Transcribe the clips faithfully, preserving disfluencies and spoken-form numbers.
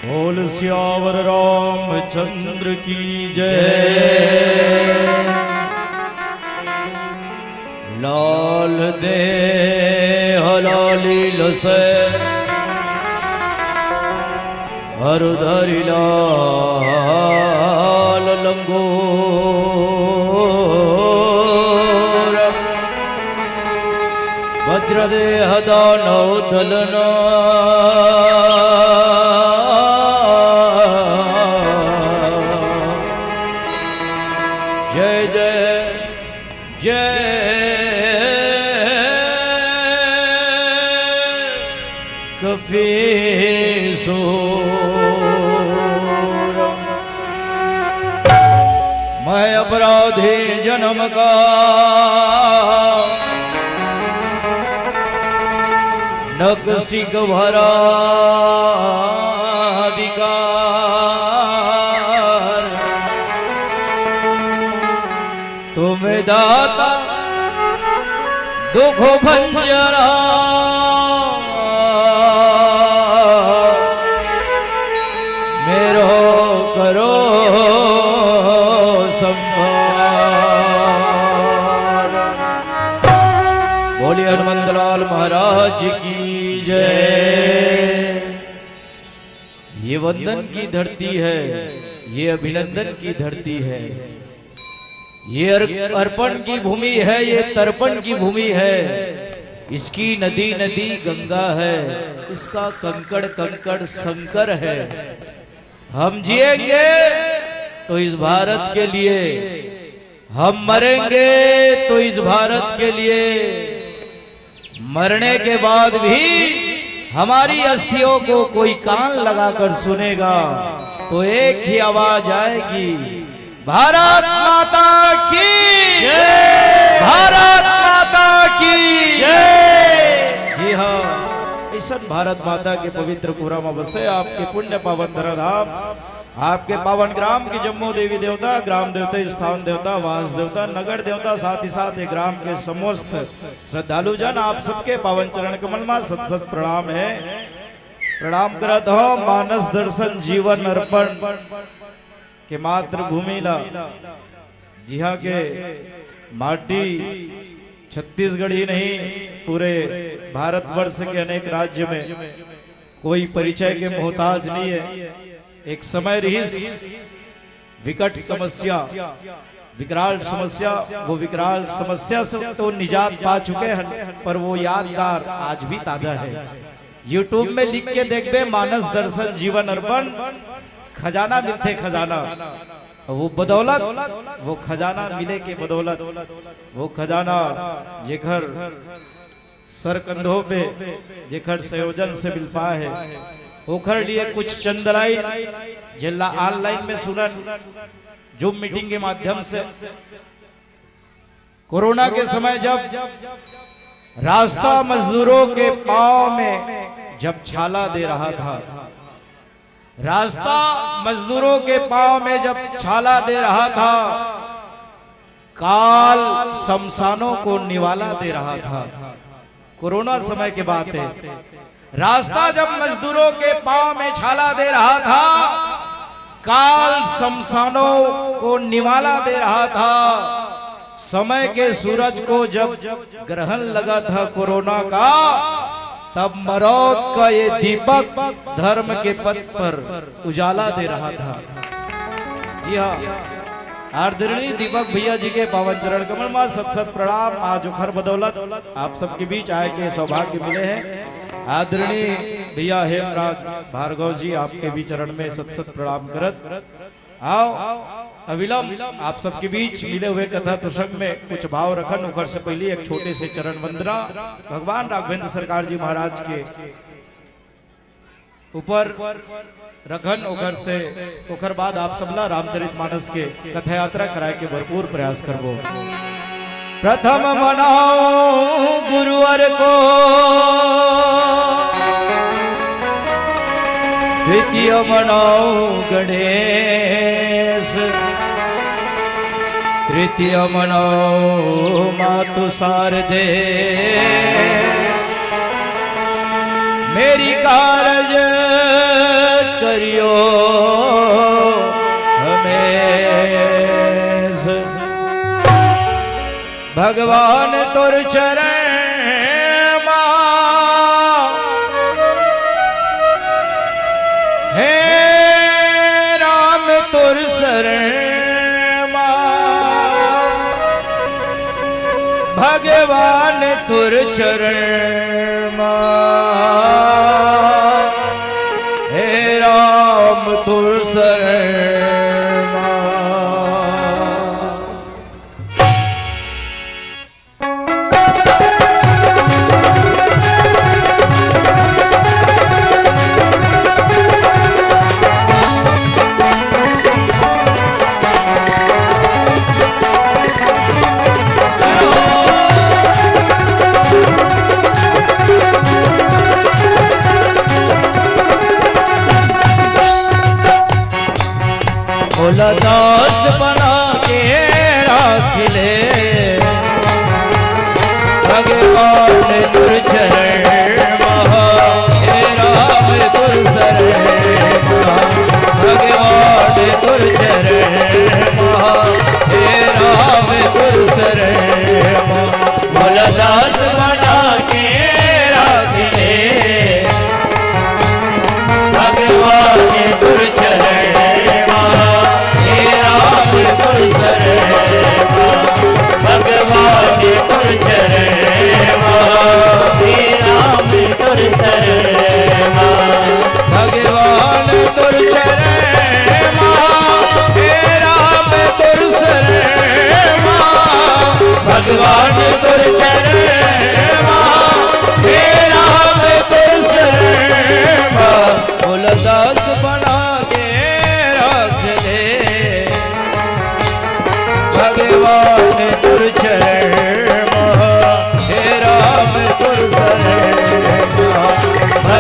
बोल सियावर रामचंद्र की जय। लाल देह लाली लसे, हर धरि लाल लंगोर। वज्र देह दानव दलना। जय जय जय कपीसोर। मैं अपराधी जन्म का नक सिक भरा अधिकार। तुम दाता दुख भंजन, मेरो करो संहार। बोलिए हनुमंतलाल महाराज की जय। ये वंदन की धरती है, ये अभिनंदन की धरती है। ये अर-, अर्पण की भूमि है, ये तर्पण की भूमि है। इसकी नदी नदी गंगा है, इसका कंकड़ कंकड़ शंकर है। हम जिएंगे तो इस भारत के लिए, हम मरेंगे तो इस भारत के लिए। मरने के बाद भी हमारी अस्थियों को कोई कान लगाकर सुनेगा तो एक ही आवाज आएगी, भारत माता की जय। भारत भारत माता के पवित्र पुरा म बसे आपके पुण्य पावन धराधाम, आपके पावन ग्राम के जम्मो देवी देवता, ग्राम देवता, स्थान देवता, वास देवता, नगर देवता, साथ ही साथ ये ग्राम के समस्त श्रद्धालु जन, आप सबके पावन चरण कमल मा सत सत प्रणाम हे। प्रणाम करत हो। मानस दर्शन जीवन अर्पण के मातृभूमि ला, जिहाँ के माटी छत्तीसगढ़ ही नहीं, पूरे भारतवर्ष के अनेक राज्य में कोई परिचय के मोहताज नहीं है। एक समय रहिस विकट समस्या, विकराल समस्या, वो विकराल समस्या से तो निजात पा चुके हैं, पर वो यादगार आज भी ताजा है। YouTube में लिख के देखबे, मानस दर्शन जीवन अर्पण, खजाना मिलथे, खजाना। वो बदौलत, वो खजाना मिले के बदौलत, वो खजाना जेकर सर कंधों पे, जेकर संयोजन से मिल पाए है, ओखर लिए कुछ चंद लाइन, जेला online में सुनन, Zoom meeting के माध्यम से। कोरोना के समय जब रास्ता मजदूरों के पाँव में जब छाला दे रहा था, रास्ता मजदूरों के पाँव में जब छाला दे रहा था, काल शमशानों को निवाला दे रहा था। कोरोना समय की बात है। रास्ता जब मजदूरों के पाँव में छाला दे रहा था, काल शमशानों को निवाला दे रहा था, समय के सूरज को जब ग्रहण लगा था कोरोना का, तब मरौत का ये दीपक धर्म के पथ पर उजाला दे रहा था। जी हाँ, आदरणीय दीपक भैया जी के पावन चरण कमल मा सत सत प्रणाम। आज ओखर बदौलत आप सबके बीच आए के सौभाग्य मिले हैं। आदरणीय भैया हेमराज भार्गव जी, आपके भी चरण में सत सत प्रणाम करत आओ, अविलंब आप सबके बीच मिले हुए कथा प्रसंग में कुछ भाव रखन। ओखर से पहले एक छोटे से चरण वंदना भगवान राघवेंद्र सरकार जी महाराज के ऊपर रखन, ओखर से, ओखर बाद आप सबला रामचरित मानस के कथा यात्रा कराए के भरपूर प्रयास करबो। प्रथम मनाओ गुरुवर को, द्वितीय मनाओ गणेश, तृतीय मनाओ मातु शारदे। मेरी कारज करियो हमेश। भगवान तोर चरण मा, हे राम तोर शरण मा, भगवान तोर चरण मा, हे राम तोर शरण मा। भोला दास बना के राख ले भगवान तोर चरण मा, हे राम तोर शरण मा, भगवान तोर चरण मा, हे राम तोर शरण मा। भोला दास बना के राख ले भगवान तोर चरण मा, हे राम तोर शरण मा, भगवान तोर चरण मा, हे राम तोर शरण मा। भगवान तोर चरण मा, हे राम तोर शरण मा। भगवान तोर चरण मा, हे राम तोर शरण मा। भोला दास बना के राख ले भगवान तोर चरण मा, हे राम तोर शरण मा।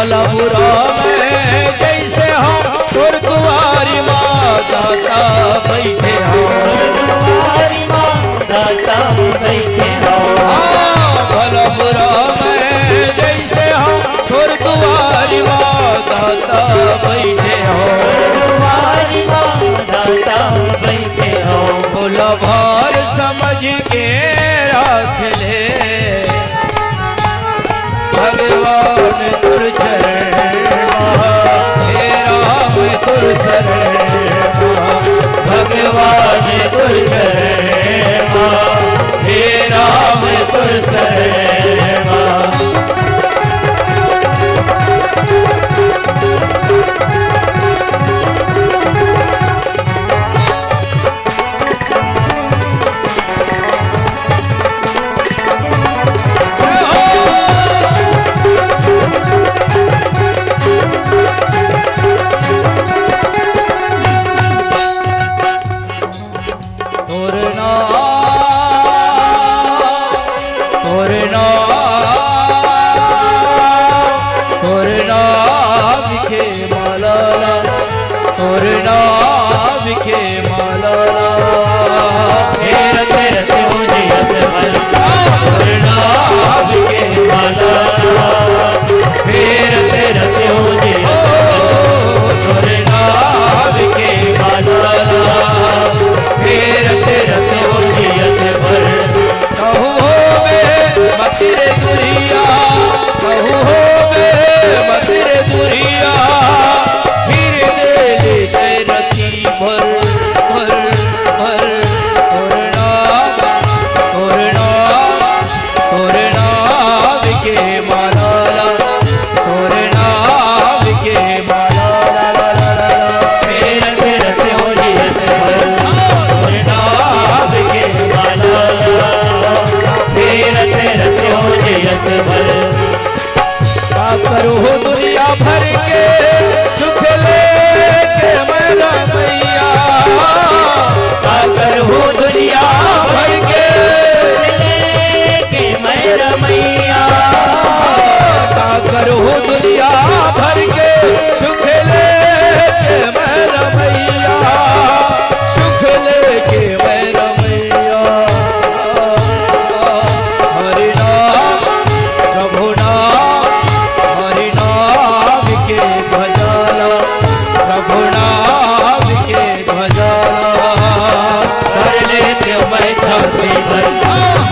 भला बुरा मैं जइसे हँव, तोर दुआरी मा दाता बइठे हँव। दुआरी मा दाता बइठे हँव। हाँ, भला बुरा मैं जइसे हँव, तोर दुआरी मा दाता बइठे हँव। दुआरी मा दाता बइठे हँव। भोला भार समझ के राख ले, भगवान तोर चरण मा, हे राम तोर शरण मा, भगवान तोर चरण मा, हे राम तोर शरण मा। तोर नाम, तोर नाम, तोर नाम के माला ला, तोर नाम के माला ला। फेरत फेरत हो जियत भर, तोर नाम के माला ला। फेरत फेरत हो जियत भर, तोर नाम के माला ला। फेरत फेरत हो जियत भर, कहूँ होवे मतिर दुरिया, कहूँ होवे मतिर दुरिया, फिर दे ले तैं रति भर, भर, भर। तोर नाम, तोर नाम, तोर नाम के माला ला, तोर नाम के माला ला, ला, ला, ला, ला। फेरत फेरत हो जियत भर, तोर नाम के माला ला। फेरत फेरत हो जियत भर। का करहूँ दुनिया भर के सुख लेके मैं रमैया। का करहूँ दुनिया भर के सुख लेके मैं रमैया। का करहूँ दुनिया भर के सुख लेके मैं रमैया। सुख लेके मैं रमैया। हरि नाम, प्रभु नाम, हरि नाम के भजन, प्रभु नाम के भजन। भर लेते मैं छाती भर,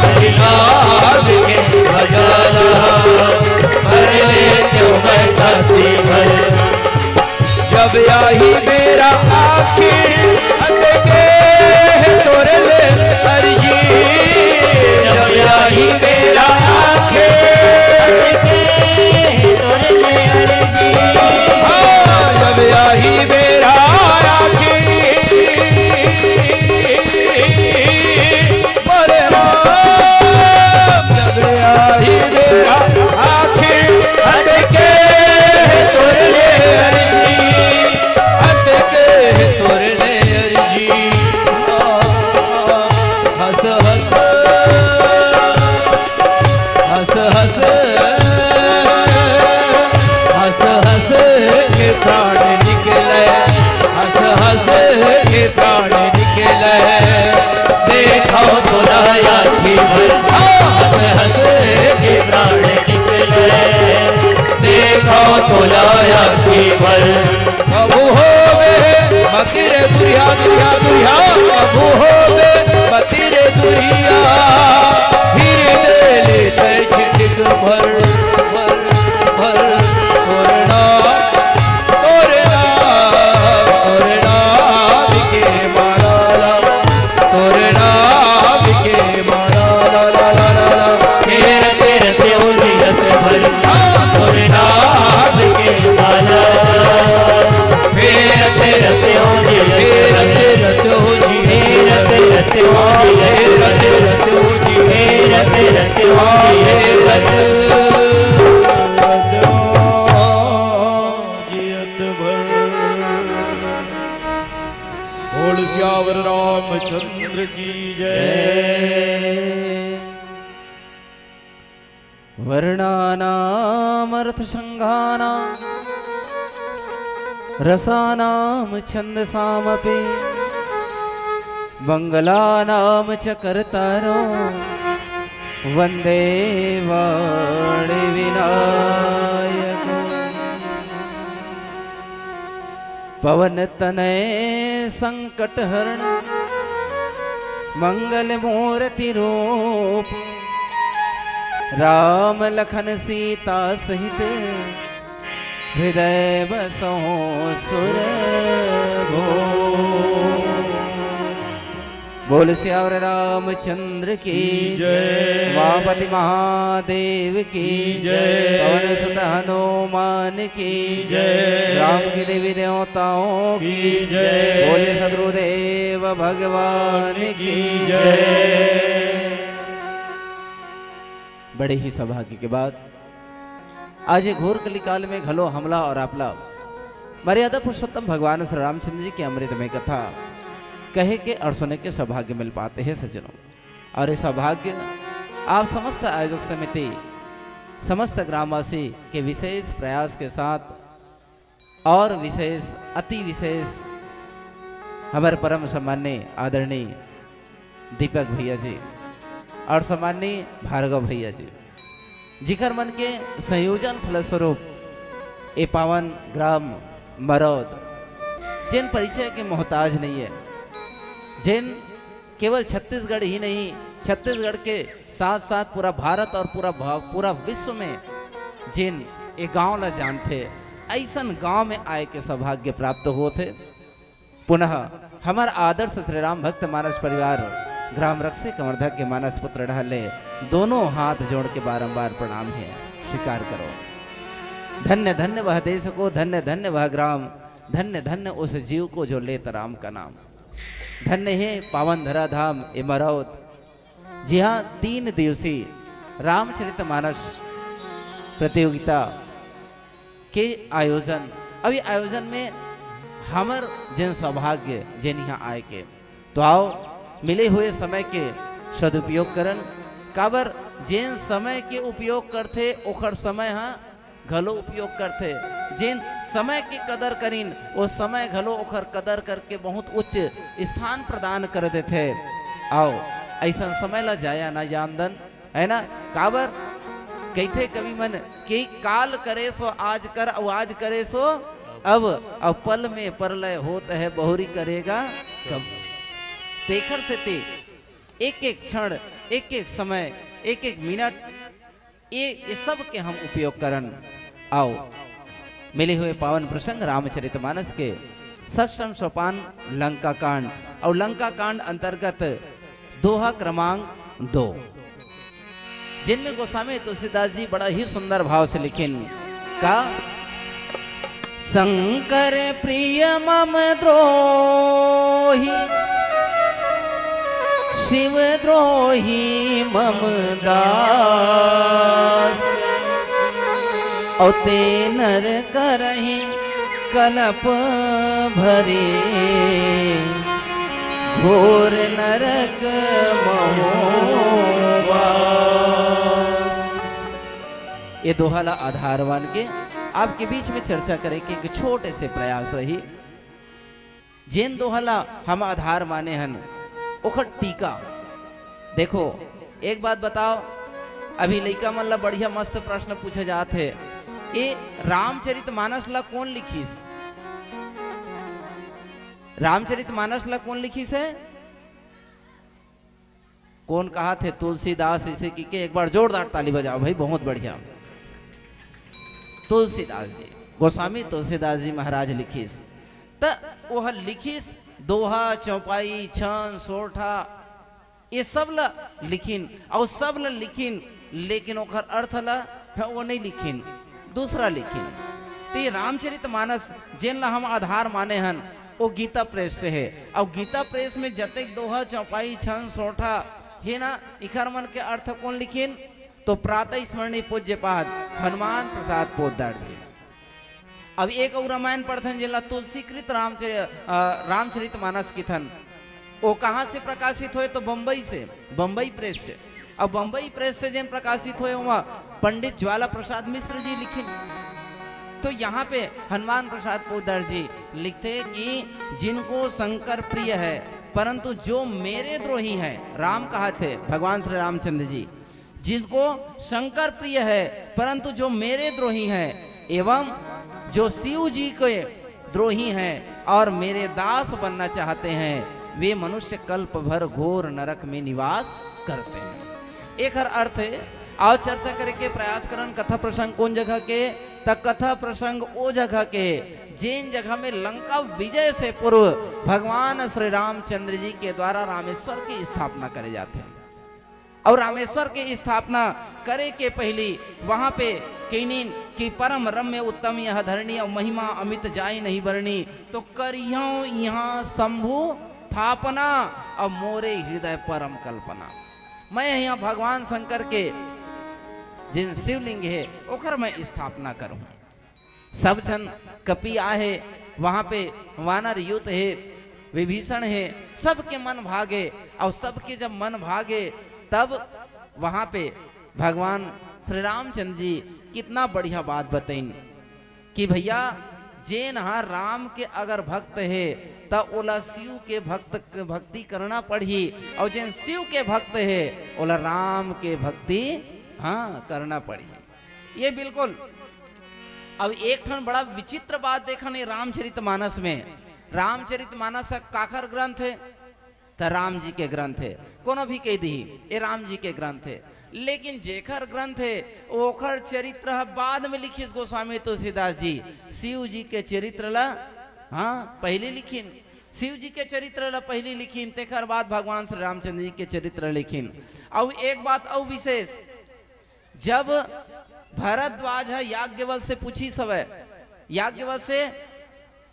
हरि नाम के भजन। भर लेते मैं छाती भर। जब आही बेरा आँखी अटके हे तोर ले अरजी, जब आही बेरा आँखी अटके हे तोर ले अरजी। हाँ, जब आही बेरा आँखी मोरे राम, जब आही बेरा आँखी अटके हे तोर ले अरजी, अटके हे तोर ले अरजी। हँस हँस, हँस हँस, हँस हँस के प्राण निकले, हँस हँस के प्राण निकले। देखो तोला आँखी भर, हँस हँस के प्राण निकले। देखो तोला आँखी भर। कभू होवे मतिर दुरिया, दुरिया, दुरिया। कभू होवे मतिर दुरिया, फिर दे ले तैं झिटिक भर, भर, भर। तोर नाम, तोर नाम, तोर नाम के माला ला, तोर नाम के माला ला, ला, ला, ला, ला। फेरत फेरत हो जियत भर, तोर नाम के माला। फेरत फेरत हो जियत, फेरत फेरत हो जियत, फेरत फेरत हो जियत, फेरत फेरत हो जियत, फेरत फेरत हो जियत। जियत भर। बोल सियावर रामचंद्र की जय। वर्णानामर्थसङ्घानां रसानां छन्दसामपि। मङ्गलानां च कर्तारो वन्दे वाणिविनायको। पवन तनय संकट हरण मंगल मूर्ति रूप। राम लखन सीता सहित हृदय बसहु सुर भो। बोल सियावर रामचंद्र की जय। उमापति महादेव की जय। पवन सुत हनुमान की जय। ग्राम की देवी देवताओं की जय। बोले सदगुरुदेव भगवान की जय। बड़े ही सौभाग्य के बाद आज ये घोर कलिकाल में घलो हमला और आपला मर्यादा पुरुषोत्तम भगवान श्री रामचंद्र जी के अमृतमय कथा कहे के और सुने के सौभाग्य मिल पाते हैं सज्जनों। और ये सौभाग्य आप समस्त आयोजक समिति, समस्त ग्रामवासी के विशेष प्रयास के साथ और विशेष, अति विशेष हमारे परम सम्माननीय आदरणीय दीपक भैया जी और सम्माननीय भार्गव भैया जी, जिकर मन के संयोजन फलस्वरूप ये पावन ग्राम मरौद, जिन परिचय के मोहताज नहीं है, जिन केवल छत्तीसगढ़ ही नहीं, छत्तीसगढ़ के साथ साथ पूरा भारत और पूरा भा-, पूरा विश्व में जिन ये गांव ला जानथे, ऐसन गांव में आए के सौभाग्य प्राप्त होत हे। पुनः हमर आदर्श श्री राम भक्त मानस परिवार ग्राम रक्से कवर्धा के मानस पुत्र डहर ले दोनों हाथ जोड़ के बारंबार प्रणाम है, स्वीकार करो। धन्य धन्य वह देश को, धन्य धन्य वह ग्राम, धन्य धन्य उस जीव को जो लेत राम का नाम। धन्य हे पावन धरा धाम ए मरौत, जिहाँ तीन दिवसीय रामचरित मानस प्रतियोगिता के आयोजन, अउ ये आयोजन में हमर जेन सौभाग्य, जेन इहाँ आए के, तो आओ, मिले हुए समय के सदुपयोग करन। काबर जेन समय के उपयोग करथे, ओखर समय ह घलो उपयोग करथे। जेन समय के कदर करिन, वो समय घलो ओखर कदर करके बहुत उच्च स्थान प्रदान कर देथे। आओ, ऐसन समय ला जाया ना जान दन, है ना? काबर कहिथे कवि मन कि काल करे सो आज कर, अउ आज करे सो अब, अब पल में परलय होत है, बहुरी करेगा कब। तेखर सेती एक एक क्षण, एक एक समय, एक एक मिनट, ये, ये सब के हम उपयोग करन। आओ, मिले हुए पावन प्रसंग रामचरित मानस के षष्ठम सोपान लंका कांड, अउ लंका कांड अंतर्गत दोहा क्रमांक दो, जिनमें गोस्वामी तुलसीदास जी बड़ा ही सुंदर भाव से लिखिन का, शंकर प्रिय मम द्रोही, शिव द्रोही मम दास। अउ ते नर करही कलप भरी, घोर नरक महो बास। ये दोहा ला आधार मान के आपके बीच में चर्चा करे के एक छोटे से प्रयास रही। जेन दोहा ला हम आधार माने हन, ओखर टीका। देखो, एक बात बताओ, अभी लइका मन ला बढ़िया मस्त प्रश्न पूछे जात हे, ए रामचरित मानस ला कोन लिखिस? रामचरित मानस ला कोन लिखिस हे? कोन कहाथे तुलसीदास, इसे कि के एक बार जोरदार ताली बजाओ भाई, बहुत बढ़िया। तुलसीदास जी, गोस्वामी तुलसीदास जी महाराज लिखिस, त ओह लिखिस दोहा, चौपाई, छंद, सोरठा, ये सब ला लिखिन, अउ सब ला लिखिन, लेकिन ओखर अर्थ ला, हाँ, वो नहीं लिखिन, दूसरा लिखिन। तो ये रामचरित मानस, जेन ला हम आधार माने हन, वो गीता प्रेस से हे। अउ गीता प्रेस में जतेक दोहा, चौपाई, छंद, सोरठा हे ना, इखर मन के अर्थ कोन लिखिन? तो प्रातः स्मरणीय पूज्यपाद हनुमान प्रसाद पोद्दार जी। अब एक अउ रामायण पढ़थन, जेला तुलसीकृत रामचरि-, अ, रामचरित मानस किथन। वो कहाँ से प्रकाशित होय? तो बम्बई से, बम्बई प्रेस से। अब बम्बई प्रेस से जेन प्रकाशित होय, ओमा पंडित ज्वाला प्रसाद मिश्र जी लिखिन। तो यहाँ पे हनुमान प्रसाद पोद्दार जी लिखते कि जिनको शंकर प्रिय है, परंतु जो मेरे द्रोही हैं, राम कहा थे भगवान श्री रामचंद्र जी, जिनको शंकर प्रिय है, परंतु जो मेरे द्रोही हैं एवं जो शिव जी के द्रोही हैं और मेरे दास बनना चाहते हैं, वे मनुष्य कल्प भर घोर नरक में निवास करते हैं। एकर अर्थ हे, अउ चर्चा करे के प्रयास करन कथा प्रसंग कोन जगह के, त कथा प्रसंग ओ जगह के, जेन जगह में लंका विजय से पूर्व भगवान श्री रामचंद्र जी के द्वारा रामेश्वर की स्थापना करे जाथे। अउ रामेश्वर के स्थापना करे के पहिली वहां पे कहिनिन कि परम रम्य उत्तम यह धरणी, अउ महिमा अमित जाय नहीं बरणी, तो करिहौं इहां शंभु थापना, अउ मोरे हृदय परम कल्पना। मैं इहां भगवान शंकर के जिन शिवलिंग हे, ओकर मैं स्थापना करूं। सब झन कपि आहे, वहां पे वानर यूथ हे, विभीषण हे, सबके मन भागे, अउ सबके जब मन भागे, तब वहां पे भगवान श्री रामचंद्र जी कितना बढ़िया बात बतइन कि भैया, जेन ह राम के अगर भक्त हे, त ओला शिव के भक्त, भक्ति करना पड़ही, अउ जेन शिव के भक्त हे, ओला राम के भक्ति, हाँ, करना पड़ही। ये बिल्कुल। अब एक ठन बड़ा विचित्र बात देखन हे रामचरित मानस में। रामचरित मानस ह काखर ग्रंथ हे? त राम जी के ग्रंथ हे। कोनो भी कह दिही, "ए राम जी के ग्रंथ हे।" लेकिन जेखर ग्रंथ हे, ओखर चरित्र ह बाद में लिखिस गोस्वामी तुलसीदास जी। शिव जी के चरित्र ला, हाँ, पहिली लिखिन। शिव जी के चरित्र ला पहिली लिखिन, तेखर बाद भगवान श्री रामचंद्र जी के चरित्र लिखिन। अउ एक बात अउ विशेष, जब भरद्वाज ह याज्ञवल्क्य से पूछिस हवय, याज्ञवल्क्य से,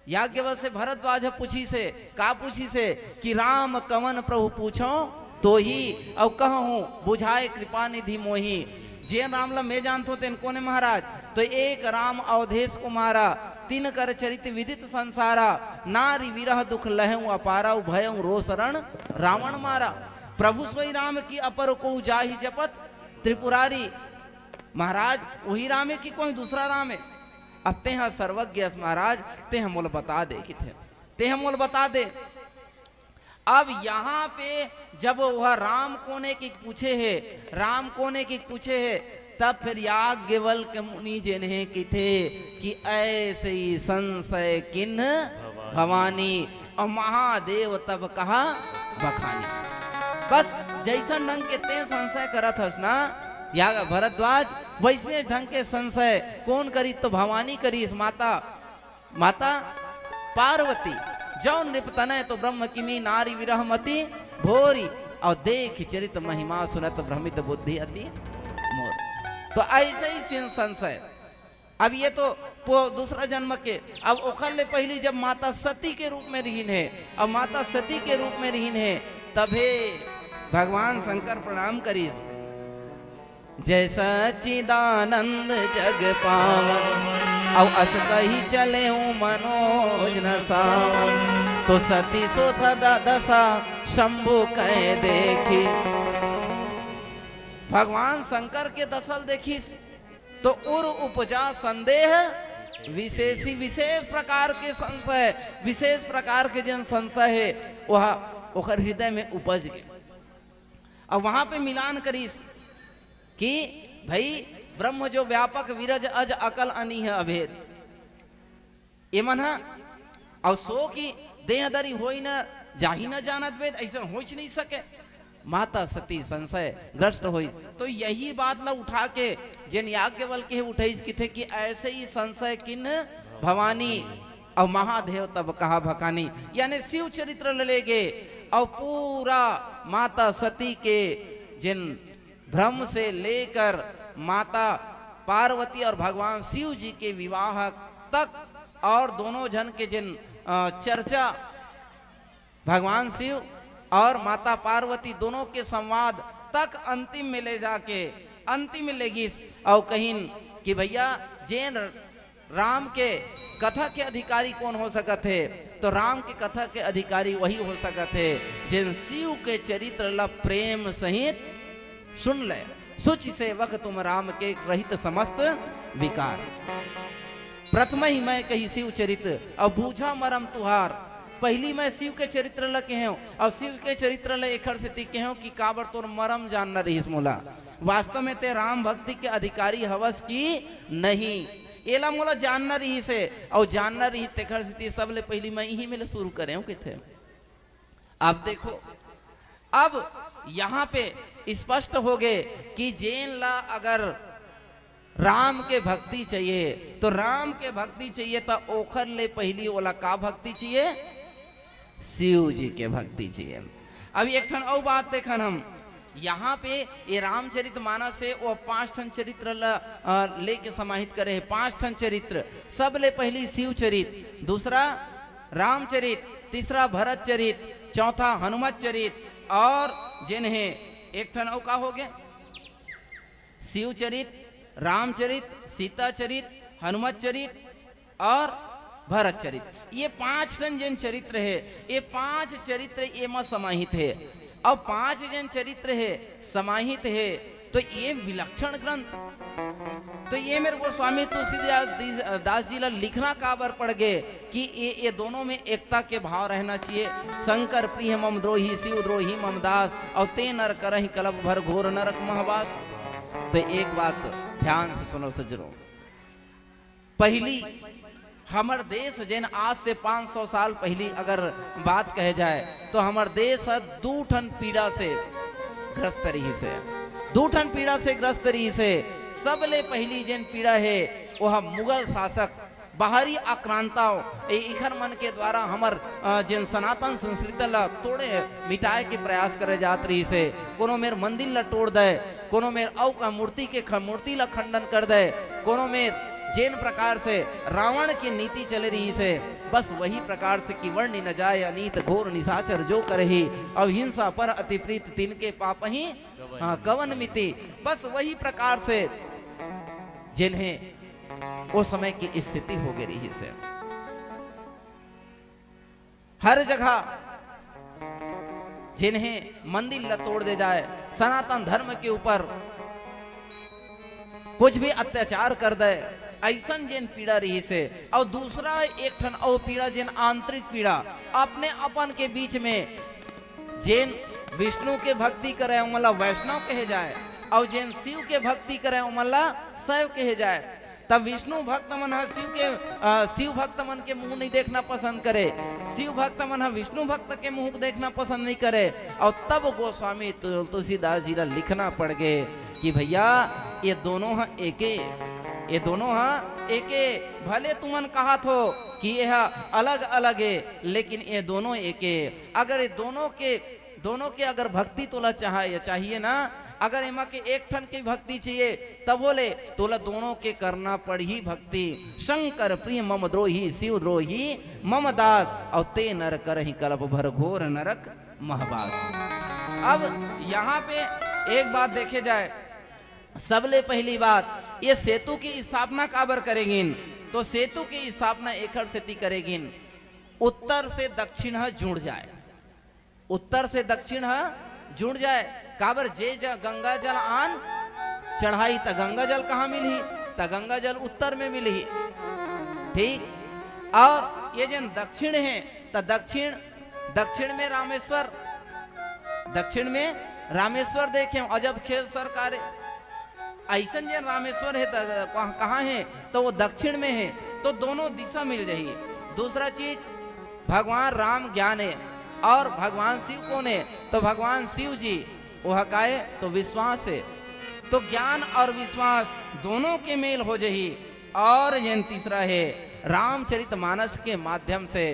याज्ञवल्क्य से भरद्वाज ह पूछिस हे, का पूछिस हे कि "राम कवन प्रभु पूछौं तोही, अउ कहहूँ बुझाय कृपा निधि मोही।" जेन राम ला मैं जानथों तेन कोन हे महाराज? तो "एक राम अवधेश कुमारा, तिनकर चरित विदित संसारा, नारि विरह दुख लहेउ अपारा, उभयउ रोष रण रावण मारा।" प्रभु सोई राम की अपर को जाहि जपत त्रिपुरारी। महाराज, वही राम हे कि कोई दूसरा राम हे? अब तें ह सर्वज्ञ अस महाराज, तें ह मोला बता दे किथे, तें ह मोला बता दे। अब यहाँ पे जब वह राम कोने की पूछे हे, राम कोने की पूछे हे, तब फिर याज्ञवल्क्य मुनि जेन हे किथे कि "ऐसे ही संशय किन्ह भवानी।" अउ महादेव तब कहा बखानी। बस जैसन ढंग के तें संशय करत हस ना, या भरद्वाज, वैसे ढंग के संशय कोन करिस? तो भवानी करिस, माता, माता पार्वती। "जौ नृप तनय तो ब्रह्म किमी, नारि विरह मति भोरी, अउ देखि चरित महिमा सुनत भ्रमित बुद्धि अति मोर।" तो ऐसे ही सिन-, संशय। अब ये तो पो-, दूसरा जन्म के, अब ओखर ले पहिली जब माता सती के रूप में रिहिन हे, अब माता सती के रूप में रिहिन हे, तभे भगवान शंकर प्रणाम करिस, "जय सच्चिदानंद जग पावन, अउ अस कही चलेउ मनोज न सावन।" तो सती सो सदा दशा शंभु कहे देखी। भगवान शंकर के दशा ल देखिस, तो उर उपजा संदेह विशेषी, विशेष प्रकार के संशय, विशेष प्रकार के जेन संशय हे, वह ओकर हृदय में उपज गे। अब वहां पे मिलान करिस कि भाई, ब्रह्म जो व्यापक विरज अज अकल अनीह अभेद, एमन ह अउ सो कि देह दरी होई न जाही न जानत वेद, अइसन होइच नहीं सके। माता सती संशय ग्रस्त होइस, तो यही बात ला उठा के जेन याज्ञवल्क्य हे उठाइस, किथे कि "ऐसे ही संशय किन्ह भवानी, अउ महादेव तब कहा बखानी।" यानी शिव चरित्र ल ले गे अउ पूरा माता सती के जेन भ्रम से लेकर माता पार्वती और भगवान शिव जी के विवाह तक और दोनों झन के जेन, अ, चर्चा भगवान शिव और माता पार्वती दोनों के संवाद तक अंतिम में ले जाके अंतिम में ले गिस अउ कहिन कि भैया, जेन राम के कथा के अधिकारी कोन हो सकत हे? तो राम के कथा के अधिकारी वही हो सकत हे, जेन शिव के चरित्र ला प्रेम सहित सुन ले। सुचि सेवक तुम राम के, रहित समस्त विकार। प्रथम ही मैं कही शिव चरित, अब बूझा मरम तुहार। पहिली मैं शिव के चरित्र ल कहेंव, अब शिव के चरित्र ल एखर सेती कहेंव कि काबर तोर मरम जानना रहिस मोला। वास्तव में तें राम भक्ति के अधिकारी हवस कि नहीं, एला मोला जानना रहिस हे, अउ जानना रहिस तेखर सेती सबले पहिली मैं इही मेर ले शुरू करेंव कहिथे। अब देखो, अब यहाँ पे स्पष्ट हो गे कि जेन ला अगर राम के भक्ति चाहिए, तो राम के भक्ति चाहिए, तो ओखर ले पहिली ओला का भक्ति चाहिए? शिव जी के भक्ति चाहिए। अब एक ठन अउ बात देखन हम, यहाँ पे ये रामचरित मानस हे, वो पांच ठन चरित्र ल, अ, लेके समाहित करे हे, पांच ठन चरित्र, सबले पहिली शिव चरित, दूसरा रामचरित, तीसरा भरत चरित, चौथा हनुमत चरित, और जेन हे एक ठन अउ का हो गे? शिव चरित, रामचरित, सीता चरित, हनुमत चरित और भरत चरित। ये पांच ठन जेन चरित्र हे, ये पांच चरित्र एमा समाहित हे। अब पांच जेन चरित्र हे, समाहित हे, तो ये विलक्षण ग्रंथ, तो ये मेर गोस्वामी तुलसीदास दी-, दास जी ला लिखना काबर पड़ गे कि ये, ये दोनों में एकता के भाव रहना चाहिए। शंकर प्रिय मम द्रोही, शिव द्रोही मम दास, और ते नर करहि कलप भर घोर नरक महवास। तो एक बात ध्यान से सुनो सज्जनों, पहिली हमर देश जेन आज से पाँच सौ साल पहिली अगर बात कहे जाए, तो हमर देश ह दू ठन पीड़ा से ग्रस्त रहिस हे, दू ठन पीड़ा से ग्रस्त रहिस हे। सबले पहिली जेन पीड़ा हे, वो ह मुगल शासक, बाहरी आक्रांता, ए-, इखर मन के द्वारा हमर, अ, जेन सनातन संस्कृति ला तोड़े, मिटाए के प्रयास करे जात रहिस हे। कोनो मेर मंदिर ला तोड़ दे, कोनो मेर अउ का मूर्ति के ख-, मूर्ति ला खंडन कर दे, कोनो मेर जेन प्रकार से रावण की नीति चले रहिस हे, बस वही प्रकार से कि वर्णि न जाय अनीत घोर निशाचर जो करही, अब हिंसा पर अति प्रीत तिनके पापहि, हाँ, कवन मिति। बस वही प्रकार से जेन हे ओ समय की स्थिति हो गे रहिस हे। हर जगह जेन हे मंदिर ला तोड़ दे जाए, सनातन धर्म के ऊपर कुछ भी अत्याचार कर दे, अइसन जेन पीड़ा रहिस हे। अउ दूसरा एक ठन अउ पीड़ा, जेन आंतरिक पीड़ा, अपने अपन के बीच में जेन विष्णु के भक्ति करे, ओमन ला वैष्णव कहे जाए, अउ जेन शिव के भक्ति करे, ओमन ला शैव कहे जाए। तब विष्णु भक्त मन ह शिव के, अ, शिव भक्त मन के मुंह नहीं देखना पसंद करे, शिव भक्त मन ह विष्णु भक्त के मुंह देखना पसंद नहीं करे। अउ तब गोस्वामी तु-, तुलसीदास जी ला लिखना पड़ गे कि भैया, ये दोनों ह एके, ये दोनों ह एके। भले तुमन कहत हो कि ये ह अलग-अलग हे, लेकिन ये दोनों एके। अगर ये दोनों के दोनों के अगर भक्ति तोला चाहे, या चाहिए ना, अगर एमा के एक ठन के भक्ति चाहिए, तब बोले तोला दोनों के करना पड़ही भक्ति। शंकर प्रिय मम द्रोही, शिव द्रोही मम दास, अउ ते नर करही कलप भर घोर नरक महवास। अब यहाँ पे एक बात देखे जाए, सबले पहली बात, ये सेतु की स्थापना काबर करेगिन? तो सेतु की स्थापना एखर सेती करेगिन, उत्तर से दक्षिण ह जुड़ जाए। उत्तर से दक्षिण ह जुड़ जाए। काबर, जे ज-, गंगा जल आन चढ़ाई, त गंगा जल कहाँ मिलही? त गंगा जल उत्तर में मिलही। ठीक, और ये जेन दक्षिण हे, त दक्षिण, दक्षिण में रामेश्वर, दक्षिण में रामेश्वर देखे, अजब खेल सरकार हे। अइसन जेन रामेश्वर हे, त कहाँ, कहाँ हे? तो वो दक्षिण में हे, तो दोनों दिशा मिल जाही। दूसरा चीज, भगवान राम ज्ञान हे और भगवान शिव कोन हे? तो भगवान शिव जी, वो ह काय? तो विश्वास हे। तो ज्ञान और विश्वास दोनों के मेल हो जाही। और जेन तीसरा हे, रामचरित मानस के माध्यम से,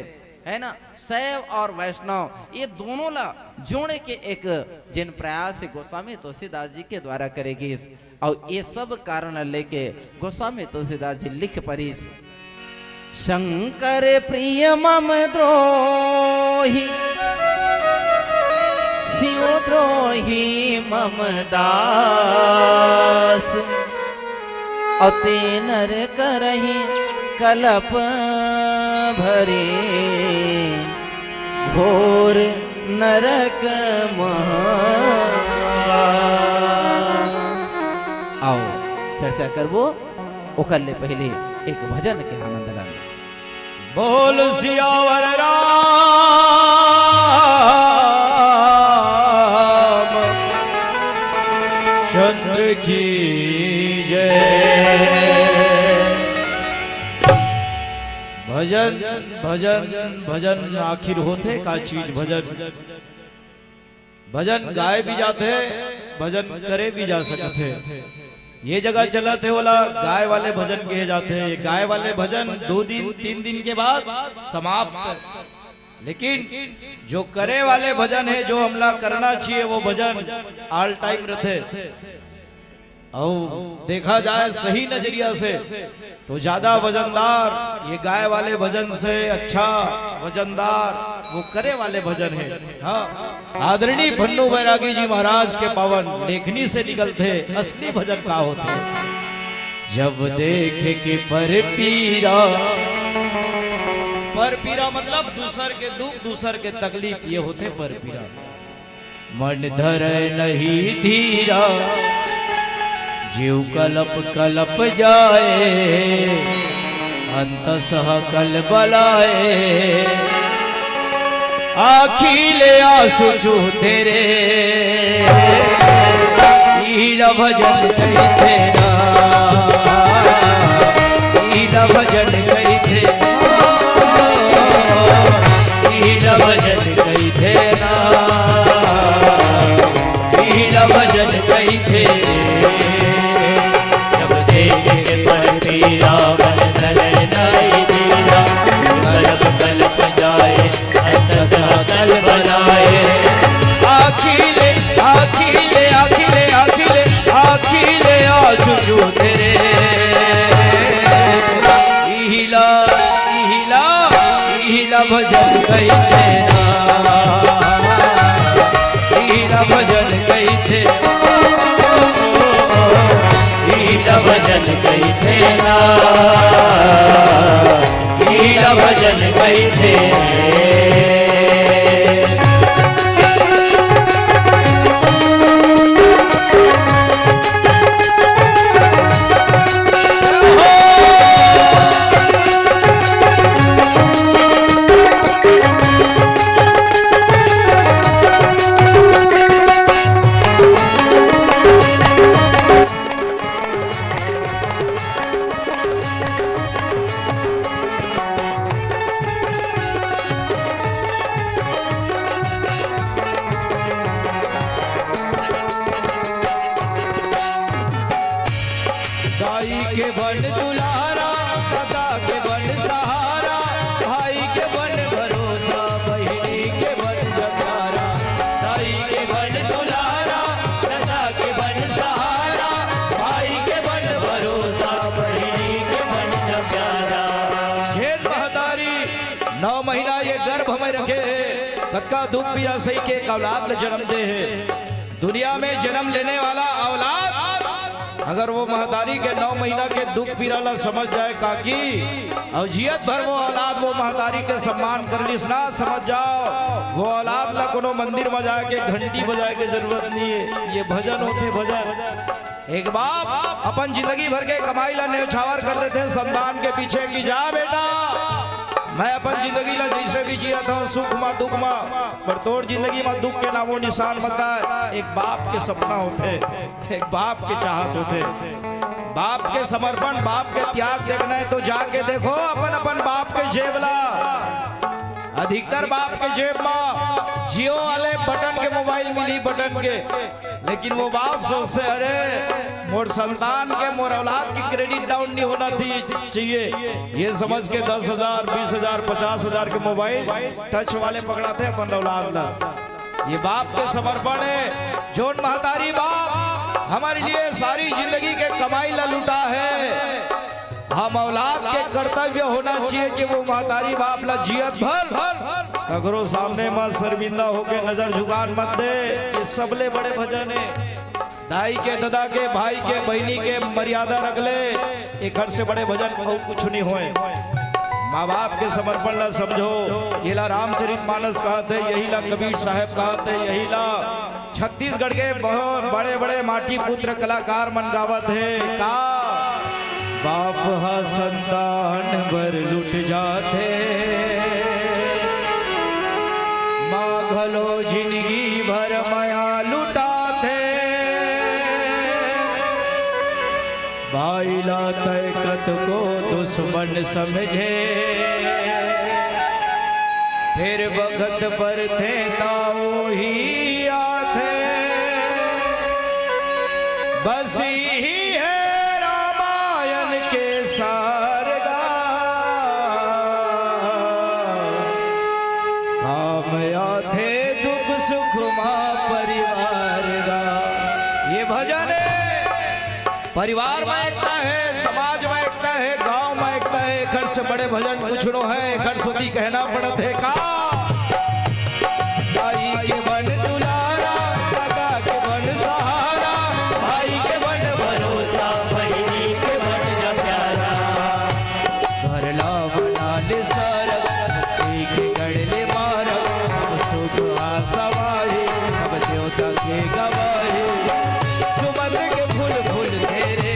है ना, शैव और वैष्णव, ये दोनों ला जोड़े के एक जेन प्रयास हे, गोस्वामी तुलसीदास जी के द्वारा करे गिस। अउ ये सब कारण लेके गोस्वामी तुलसीदास जी लिख परिस, शंकर प्रिय मम द्रोही, शिव द्रोही मम दास, अउ ते नर करही कलप भरे, घोर नरक महा। करबो, ओकर ले पहले एक भजन के आनंद लान। बोल सियावर रामचंद्र की जय। भजन, भजन, भजन आखिर होथे का चीज? भजन, भजन गाए भी जाथे, भजन करे भी जा सकथे। ये जगह चलत हे, ओला गाए वाले भजन कहे जाथे। ये गाए वाले भजन दो दिन, तीन दिन के बाद समाप्त। लेकिन जो करे वाले भजन हे, जो हमला करना चाहिए, वो भजन all time रथे। अउ देखा जाए सही नजरिया से, तो ज्यादा वजनदार ये गाए वाले भजन से अच्छा वजनदार वो करे वाले भजन हे। हाँ, आदरणीय भन्नू बैरागी जी महाराज के पावन लेखनी से निकलथे असली भजन का होथे। जब देखे के पर पीरा, पर पीरा मतलब दूसर के दुख, दूसर के तकलीफ, ये होथे पर पीरा। मन धरय नहीं धीरा, जीव कलप कलप जाए, अंतसः कलबलाए। आँखी ले आँसू चूहथे रे, इला भजन कहिथे ना, इला भजन कहिथे, इला भजन कहिथे ना, इला भजन कहिथे। जब देखे के पर पीरा, मन धरय नहीं धीरा, कलप कलप जाए, अंतसः कलबलाए। आँखी ले, आँखी ले, आँखी ले, आँखी ले, आँखी ले आँसू चूहथे रे। इहिला, इहिला, इहिला भजन कहिथे ना। इहिला भजन कहिथे। इहिला भजन कहिथे ना। इहिला भजन कहिथे। दाई के बन दुलारा, दादा के बन सहारा, भाई के बन भरोसा, बहिनी के बन जगारा। दाई के बन दुलारा, दादा के बन सहारा, भाई के बन भरोसा, बहिनी के बन जगारा। झेन महतारी नौ महीना ये गर्भ में रखे हे, कतका दुख पीरा सही के एक औलाद ल जन्म दे हे। दुनिया में जन्म लेने वाला औलाद अगर वो महतारी के नौ महीना के दुख पीरा ला समझ जाए काकी, अउ जियत भर वो औलाद वो महतारी के सम्मान कर लिस ना, समझ जाओ वो औलाद ला कोनो मंदिर में जाके घंटी बजाए के जरूरत नहीं है। ये भजन होथे भजन। एक बाप अपन जिंदगी भर के कमाई ला न्योछावर कर देथे संतान के पीछे कि जा बेटा, मैं अपन जिंदगी ला जैसे भी जियत हूँ, सुख मा दुख मा, पर तोर जिंदगी मा दुख के नामो निशान मत आए। एक बाप के सपना होथे, एक बाप के चाहत होथे। बाप के समर्पण, बाप के त्याग देखना है तो जाके देखो अपन अपन बाप के जेब ला। अधिकतर बाप के जेब मा Jio वाले बटन के मोबाइल मिली, बटन के। लेकिन वो बाप सोचथे, अरे मोर संतान के, मोर औलाद की credit down नहीं होना थी, चाहिए। ये समझ के दस हजार, बीस हजार, पचास हजार के मोबाइल touch वाले पकड़ाथे अपन औलाद ला। ये बाप के समर्पण है। जोन महतारी बाप हमारे लिए सारी जिंदगी के कमाई ला लुटा है, हम औलाद के कर्तव्य होना चाहिए कि वो महतारी बाप ला जियत भर ककरो सामने मा शर्मिंदा होके नजर झुकान मत दे। ये सबले बड़े भजन है। दाई के, ददा के, भाई के, बहिनी के मर्यादा रख ले, एकर से बड़े भजन अउ कुछ नहीं होए। माँ बाप के समर्पण ला समझो, येला रामचरित मानस कहत हे, यही ला कबीर साहब कहत हे, यही ला छत्तीसगढ़ के बहुत बड़े-बड़े माटी पुत्र कलाकार मन गावत हे। का बाप ह संतान बर लुट जाथे, माँ घलो जिनगी भर मया लुटाथे। भाई ला तय कतको दुश्मन समझे, फेर बखत परथे ता ओही आथे। बस इही हे रामायण के सार गा, काम आथे दुख सुख मा परिवार गा। ये भजन हे। परिवार मा एकता हे, समाज मा एकता हे, गांव मा एकता हे, एखर से बड़े भजन कुछ नो हे, एखर सेती कहना पड़त हे का? दाई के बन दुलारा, काका के बन सहारा, भाई के बन भरोसा, बहिनी के बन जा प्यारा। घर ला बना ले सरग, एक गढ़ ले मारग, सुख आसवारी, सब देवता के गवाही। सुमन के फूल फूल तेरे,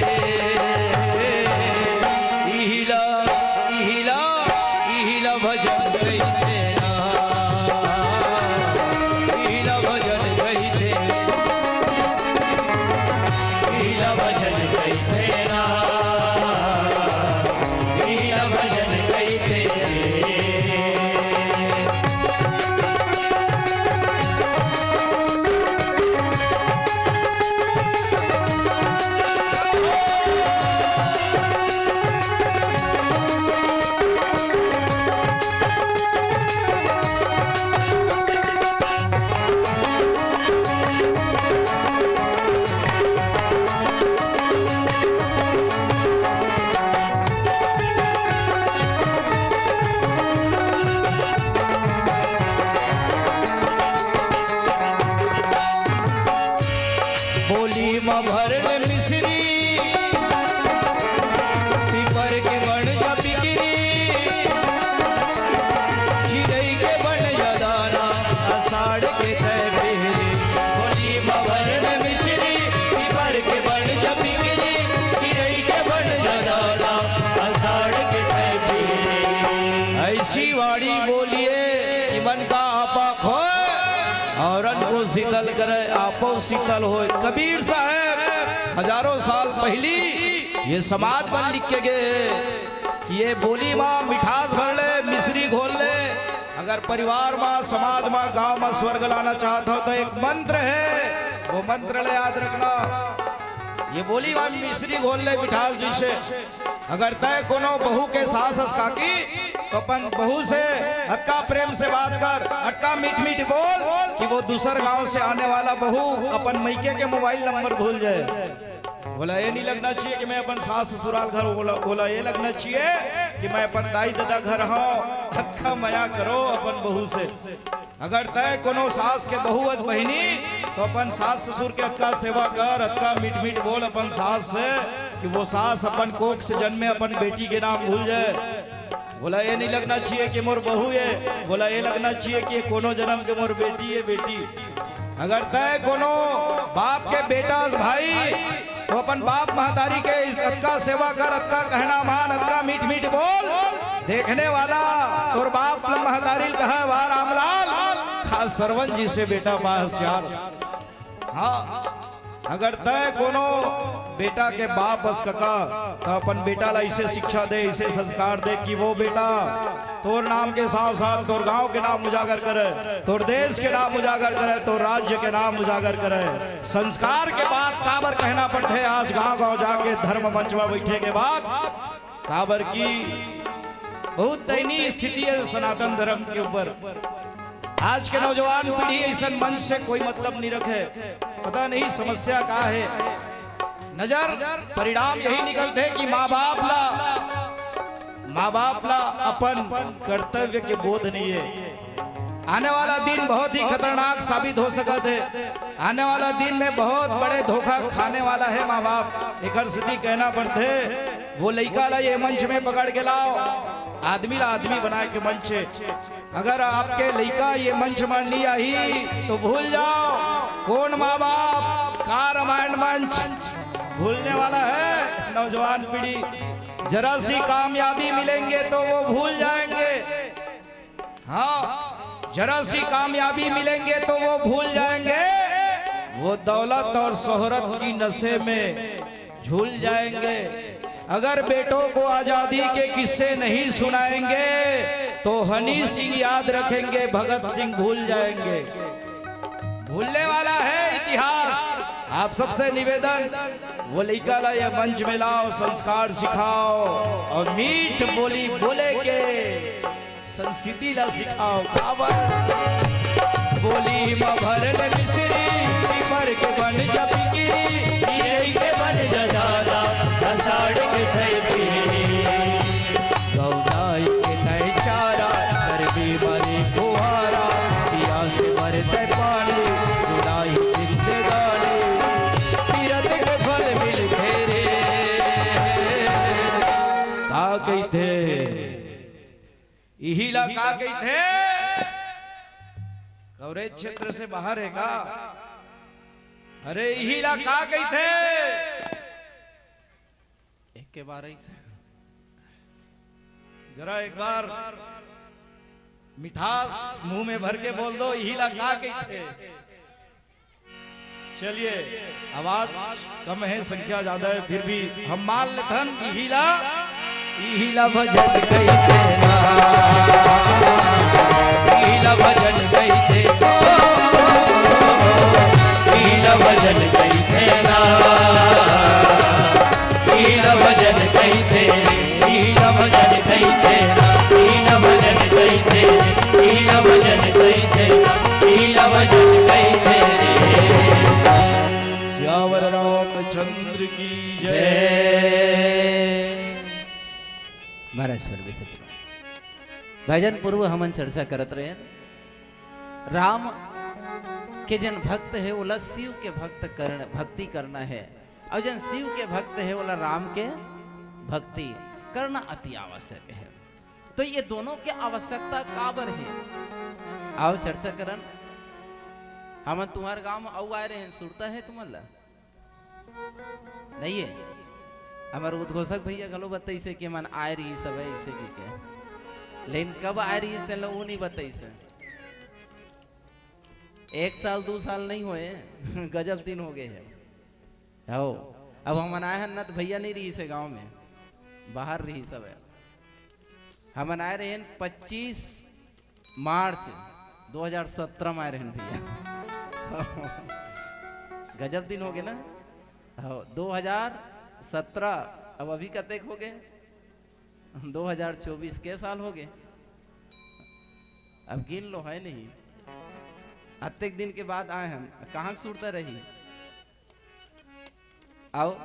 इहिला, इहिला, इहिला भजन कहिथे ना, इहिला भजन कहिथे, इहिला भजन कहिथे ना, इहिला भजन कहिथे। बोली म भर ले मिश्री, पीपर के बन जा पिकरी, चिरई के बन जा दाना, आषाढ़ के तय पिहरी। बोली म भर ले मिश्री, पीपर के बन जा पिकरी, चिरई के बन जा दाना, आषाढ़ के तय पिहरी। ऐसी वाणी बोलिए कि मन का आपा खोए, औरन को शीतल करे, आपो शीतल होए। कबीर साहब हजारों साल पहिली ये समाज मन लिख के गे कि ये बोली मा मिठास भर ले, मिश्री घोल ले। अगर परिवार मा, समाज मा, गांव मा स्वर्ग लाना चाहत हो तो एक मंत्र हे, वो मंत्र ले याद रखना। ये बोली मा मिश्री घोल ले मिठास जैसे। अगर तय कोनो बहू के सास हस काकी, तो अपन बहू से अतका प्रेम से बात कर, अतका मीठ मीठ बोल कि वो दूसर गांव से आने वाला बहू अपन मइके के मोबाइल नंबर भूल जाए। ओला ये नहीं लगना चाहिए कि मैं अपन सास ससुराल घर, ओला, ओला ये लगना चाहिए कि मैं अपन दाई ददा घर हूँ। अतका मया करो अपन बहू से। अगर तय कोनो सास के बहू अस बहिनी, तो अपन सास ससुर के अतका सेवा कर, अतका मीठ मीठ बोल अपन सास से कि वो सास अपन कोख से जन्मे अपन बेटी के नाम भूल जाए। ओला ये नहीं लगना चाहिए कि मोर बहू हे, ओला ये लगना चाहिए कि कोनो जन्म के मोर बेटी हे, बेटी। अगर तय कोनो बाप के बेटा अस भाई, तो अपन बाप महतारी के इस अतका सेवा कर, अतका कहना मान, अतका मीठ मीठ बोल। देखने वाला तोर बाप ल महतारी ल कहे, "वाह रामलाल, खास सरवन जी से बेटा पास यार।" हाँ, अगर तय कोनो बेटा के बाप अस कका, तो अपन बेटा ला ऐसे शिक्षा दे, ऐसे संस्कार दे कि वो बेटा तोर नाम के साथ साथ तोर गांव के नाम उजागर करे, तोर देश के नाम उजागर करे, तोर राज्य के नाम उजागर करे। संस्कार के बात काबर कहना पड़थे आज गांव गांव जाके धर्म मंच में बैठे के बाद? काबर कि बहुत दयनीय स्थिति हे सनातन धर्म के ऊपर। आज के नौजवान पीढ़ी ऐसन मंच से कोई मतलब नहीं रखे। पता नहीं समस्या का हे। नजर परिणाम यही निकलथे कि माँ बाप ला, माँ बाप ला अपन कर्तव्य के बोध नहीं हे। आने वाला दिन बहुत ही खतरनाक साबित हो सकत हे। आने वाला दिन में बहुत बड़े धोखा खाने वाला हे माँ बाप। एकर सेती कहना पड़थे, वो लइका ला ये मंच में पकड़ के लाओ, आदमी ला आदमी बनाए के मंच हे। अगर आपके लइका ये मंच में नहीं आही, तो भूल जाओ, कौन माँ बाप, का रामायण मंच। भूलने वाला है नौजवान पीढ़ी। जरा सी कामयाबी मिलेंगे तो वो भूल जाएंगे। हाँ, जरा सी कामयाबी मिलेंगे तो वो भूल जाएंगे। वो दौलत और शोहरत की नशे में झूल जाएंगे। अगर बेटों को आजादी के किस्से नहीं सुनाएंगे तो हनी सिंह याद रखेंगे, भगत सिंह भूल जाएंगे। भूलने वाला है इतिहास। आप सबसे निवेदन, वो लइका ला ये मंच में लाओ, संस्कार सिखाओ और मीठ बोली बोले के संस्कृति ला सिखाओ। काबर बोली म भरल मिश्री, पीपर के बन जा पिकिरी, चिरई के बन जा दाना, अषाढ़ के थई पीरी। गौनाई के नए चारा, गर्मी मरे फुहारा, पियास मरते पानी, जुड़ाई जिंदगानी, तीरथ के फल मिलते रे। का कहिथे? इही ला का कहिथे? कवरेज क्षेत्र से बाहर है का? अरे, इही ला का कहिथे? एक के बार ऐसे। जरा एक बार मिठास मुंह में भर के बोल दो, इही ला का कहिथे? चलिए, आवाज कम है, संख्या ज्यादा है, फिर भी हम मान लेथन कि इही ला, इही ला भजन कहिथे ना, इही ला भजन कहिथे ना, इही ला भजन कहिथे ना, इही ला भजन कहिथे, इही ला भजन कहिथे ना, इही ला भजन कहिथे, इही ला भजन कहिथे ना, इही ला भजन कहिथे रे। सियावर रामचंद्र की जय। जय। महाराज परमेश्वर जी। भजन पूर्व हमन चर्चा करत रहे, राम के जन भक्त है, ओला शिव के भक्त करण, भक्ति करना है, और जन शिव के भक्त है, ओला राम के भक्ति करना अति आवश्यक है। तो ये दोनों के आवश्यकता काबर है, आओ चर्चा करन। हमन तुम्हार गांव में अउ आए रहे, सुरता है तुमन ला? नहीं है। हमर उद्घोषक भैया घलो बताइसे कि मन आए रही सब ऐसे की के, लेकिन कब आए रही तेन ला वो नहीं बताइसे। एक साल, दू साल नहीं होए, गजब दिन हो गए है। हो, अब हमन आए हन ना, तो भैया नहीं रही से गांव में, बाहर रही सब है। हमन आए रहे पच्चीस मार्च दो हज़ार सत्रह में आए रहन भैया। गजब दिन हो गए ना। हो, दो हज़ार सत्रह, अब अभी कतेक हो गए? दो हज़ार चौबीस के साल हो गए। अब गिन लो, है नहीं? अतेक दिन के बाद आए हम, कहाँ सुरता रही? आओ,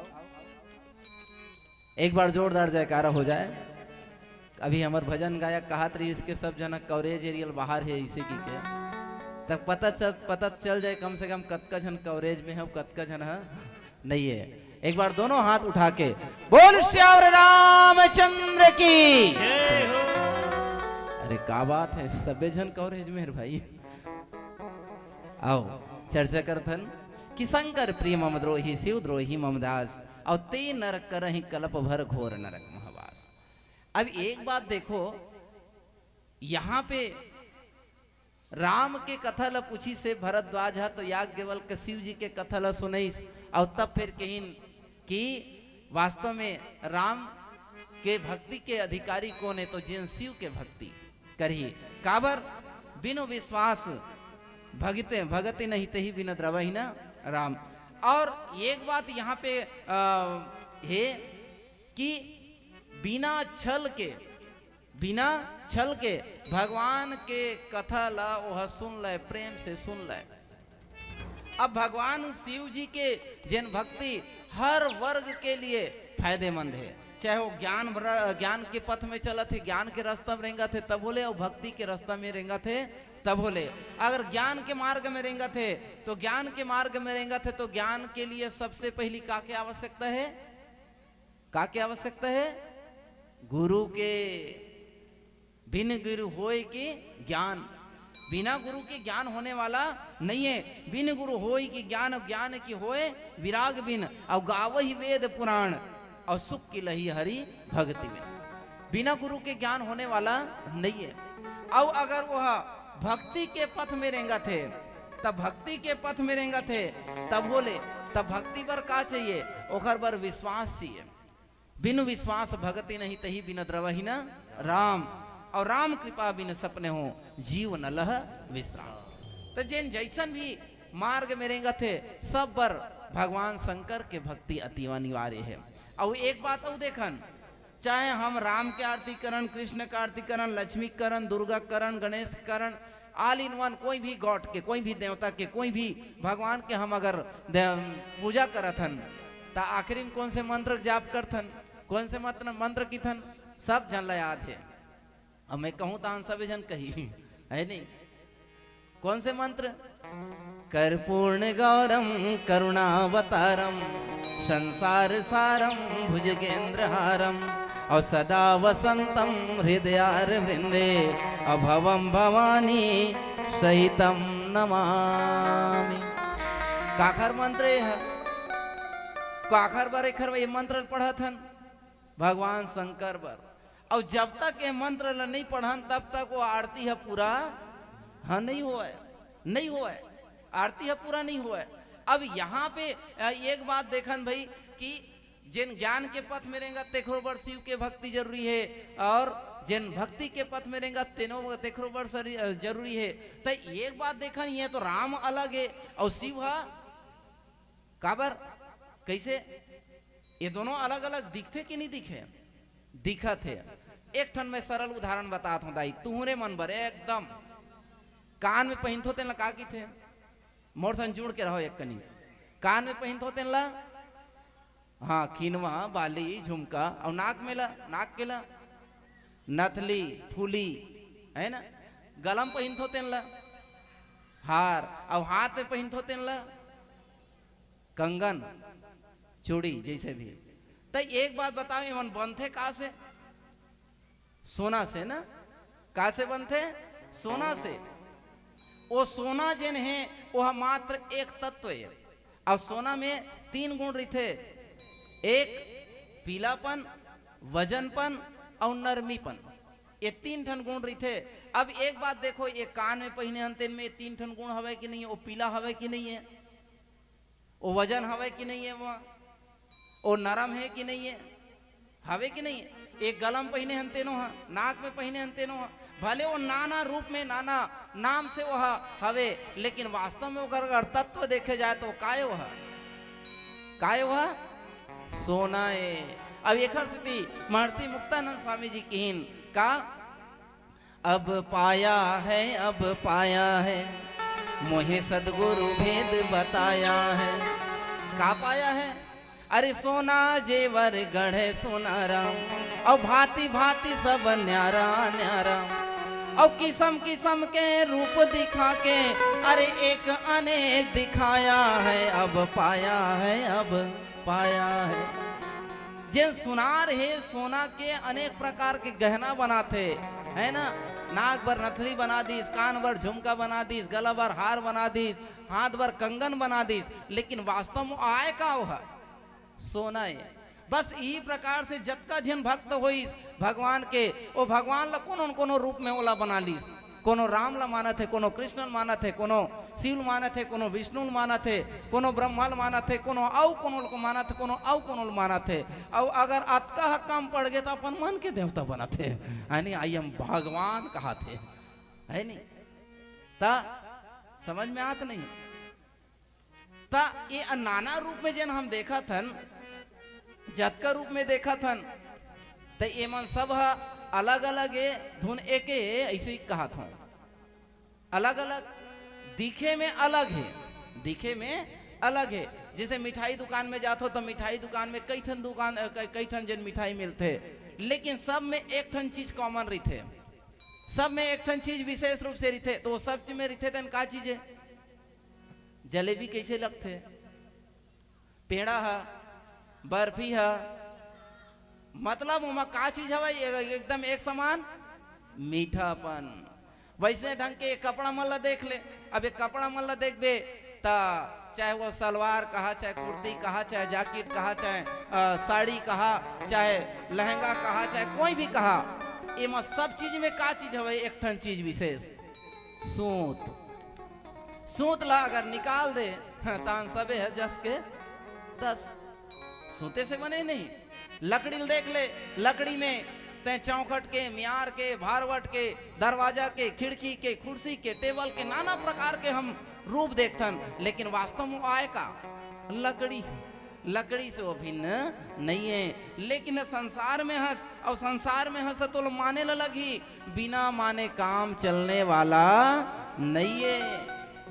एक बार जोरदार जयकारा हो जाए। अभी हमर भजन गायक कहत रहिस के सब जना कवरेज area ल बाहर है, इसे की के, तब पता चल, पता चल जाए कम से कम कतका झन कवरेज में है, कतका झन है नहीं है। एक बार दोनों हाथ उठा के बोल सियावर रामचंद्र की। अरे का बात है, सबे झन कवरेज में है भाई। आओ, चर्चा करथन कि शंकर प्रिय मम द्रोही, शिव द्रोही मम दास, और ते नर करहि कलप भर घोर नरक महवास। अब एक बात देखो, यहाँ पे राम के कथा ल पूछिस हे भरद्वाज ह, तो याज्ञवल्क्य शिव जी के कथा ल सुनइस, और तब फिर कहिन कि वास्तव में राम के भक्ति के अधिकारी कौन है, तो जेन शिव के भक्ति करही। काबर? बिनु विश्वास भगते, भगति नहीं तेहि बिन द्रवहि न राम। और एक बात यहाँ पे, अ, है कि बिना छल के, बिना छल के भगवान के कथा ला ओह सुन ले, प्रेम से सुन ले। अब भगवान शिव जी के जेन भक्ति हर वर्ग के लिए फायदेमंद है, चाहे वो ज्ञान भ्र-, ज्ञान के पथ में चलत है, ज्ञान के रास्ता में रेंगत है तब होले, और भक्ति के रास्ता में रेंगत है तब होले। अगर ज्ञान के मार्ग में रेंगत है तो, ज्ञान के मार्ग में रेंगत है तो ज्ञान के लिए सबसे पहली का के आवश्यकता है? का के आवश्यकता है? गुरु के। बिन गुरु होय के ज्ञान। बिना गुरु के ज्ञान होने वाला नहीं है। बिन गुरु होई कि ज्ञान, ज्ञान की होए विराग बिन। अउ गावही वेद पुराण, अउ सुख की लही हरि भगति में। बिना गुरु के ज्ञान होने वाला नहीं है। अउ अगर वह भक्ति के पथ में रेंगत हे, तब भक्ति के पथ में रेंगत हे, तब बोले, तब भक्ति बर का चाहिए? ओकर बर विश्वास चाहिए। बिनु विश्वास भगति नहीं, तही बिन द्रवही न राम। अउ राम कृपा बिन सपने हो, जीव न लह विश्राम। त जेन जैसन भी मार्ग में रेंगत हे, सब बर भगवान शंकर के भक्ति अति अनिवार्य हे। अउ एक बात अउ देखन, चाहे हम राम के आरती करन, कृष्ण के आरती करन, लक्ष्मी के करन, दुर्गा के करन, गणेश के करन, all in one, कोई भी God के, कोई भी देवता के, कोई भी भगवान के हम अगर दे-, पूजा करत हन, त आखिरी में कौन से मंत्र के जाप करथन, कौन से मंत्र, मंत्र किथन, सब झन ला याद हे। अब मैं कहूँ त हम सबे झन कही, है नहीं? कौन से मंत्र? कर्पूर्ण गौरम करुणावतारम संसार सारम भुजगेंद्र हारम और सदा वसंतम हृदयार वृंदे अभवम भवानी सहितम नमामि। काखर मंत्र ये ह? काखर बर एखर ये मंत्र पढ़त हन? भगवान शंकर बर। अउ जब तक ये मंत्र ल नहीं पढ़न, तब तक वो आरती ह पूरा ह नहीं होय, नहीं होय, आरती ह पूरा नहीं होय। अब यहाँ पे, अ, एक बात देखन भाई कि जेन ज्ञान के पथ में रेंगत, तेखरो बर शिव के भक्ति जरूरी हे, और जेन भक्ति के पथ में रेंगत, तेनो, तेखरो बर सरी-, अ, जरूरी हे। त एक बात देखन, ये तो राम अलग हे अउ शिव ह काबर? कइसे? ये दोनों अलग-अलग दिखथे कि नहीं दिखे? दिखत हे। एक ठन मैं सरल उदाहरण बतात हूँ दाई, तुहरे मन बर एकदम। कान में पहिनथो तेन ला का किथे? मोर संग जुड़ के रहो एक कनी। कान में पहिनथो तेन ला? हाँ, किनवा, बाली, झुमका, अउ नाक में ला, नाक के ला? नथली, फूली, है ना? गला में पहिनथो तेन ला? हार, अउ हाथ में पहिनथो तेन ला? कंगन, चूड़ी, जैसे भी। त एक बात बताओ, एमन बनथे का से? सोना से ना? का से बनथे? सोना से। ओ सोना जेन हे, ओह मात्र एक तत्व हे। अउ सोना में तीन गुण रहिथे, एक पीलापन, वजनपन अउ नरमीपन। ये तीन ठन गुण रहिथे। अब एक बात देखो, ये कान में पहिने हन, तेन में ये तीन ठन गुण हवे कि नहीं? ओ पीला हवे कि नहीं हे? ओ वजन हवे कि नहीं हे? वो, ओ नरम हे कि नहीं हे? हवे कि नहीं हे? एक गला में पहिने हन तेनो ह, नाक में पहिने हन तेनो ह, भले वो नाना रूप में, नाना नाम से वो ह-, हवे, लेकिन वास्तव में ओकर अगर तत्व देखे जाए तो काय वो ह? काय वो ह? सोना ए। अब एकर सेती महर्षि मुक्तानंद स्वामी जी किहिन का, अब पाया है, अब पाया है, मोहे सदगुरु भेद बताया है। का पाया है? अरे सोना जेवर गढ़े सोनाराम, अउ भांति भांति सब न्यारा न्यारा, अउ किसम किसम के रूप दिखा के, अरे एक अनेक दिखाया है। अब पाया है, अब पाया है। जेन सुनार हे, सोना के अनेक प्रकार के गहना बनाथे, है ना? नाक बर नथली बना दिस, कान बर झुमका बना दिस, गला बर हार बना दिस, हाथ बर कंगन बना दिस, लेकिन वास्तव में आय का ओह? सोना ए। बस इही प्रकार से जतका झन भक्त होइस भगवान के, ओ भगवान ला कोनो न कोनो रूप में ओला बना लिस। कोनो राम ला मानत हे, कोनो कृष्ण ल मानत हे, कोनो शिव ल मानत हे, कोनो विष्णु ल मानत हे, कोनो ब्रह्मा ल मानत हे, कोनो अउ कोनो ल मानत हे, कोनो अउ कोनो ल मानत हे। अउ अगर अतका ह कम पड़ गे, त अपन मन के देवता बनत हे, है नी? आई हम भगवान कहत हे, है नी? त समझ में आत नहीं? त ये नाना रूप में जेन हम देखत हन, जतका रूप में देखत हन, त एमन सब ह अलग-अलग ए, धुन एके ए, अइसे ही कहत हन। अलग-अलग, दिखे में अलग हे, दिखे में अलग हे। जैसे मिठाई दुकान में जाथो, त मिठाई दुकान में कई ठन दुकान, अ, कई, कई ठन जेन मिठाई मिलथे, लेकिन सब में एक ठन चीज common रहिथे, सब में एक ठन चीज विशेष रूप से रहिथे। त वो सब चीज में रहिथे, तेन का चीज हे? जलेबी कइसे लगथे? पेड़ा ह, बर्फी ह, मतलब ओमा का चीज हवय? ए-, एकदम एक समान मीठापन। वैसने ढंग के कपड़ा मन ला देख ले। अब ये कपड़ा मन ला देखबे त चाहे वो सलवार कहा, चाहे कुर्ती कहा, चाहे जैकेट कहा, चाहे, अ, साड़ी कहा, चाहे लहंगा कहा, चाहे कोई भी कहा, एमा सब चीज में का चीज हवे? एक ठन चीज विशेष, सूत। सूत ला अगर निकाल दे, तान सबे ह जस के तस। सूते से बने नहीं। लकड़ी ल देख ले, लकड़ी में तैं चौखट के, मियार के, भारवट के, दरवाजा के, खिड़की के, कुर्सी के, टेबल के, नाना प्रकार के हम रूप देखथन, लेकिन वास्तव में आय का? लकड़ी। लकड़ी से वो भिन्न नहीं है। लेकिन संसार में हस, और संसार में हस तो तोला माने ला लगही, बिना माने काम चलने वाला नहीं है।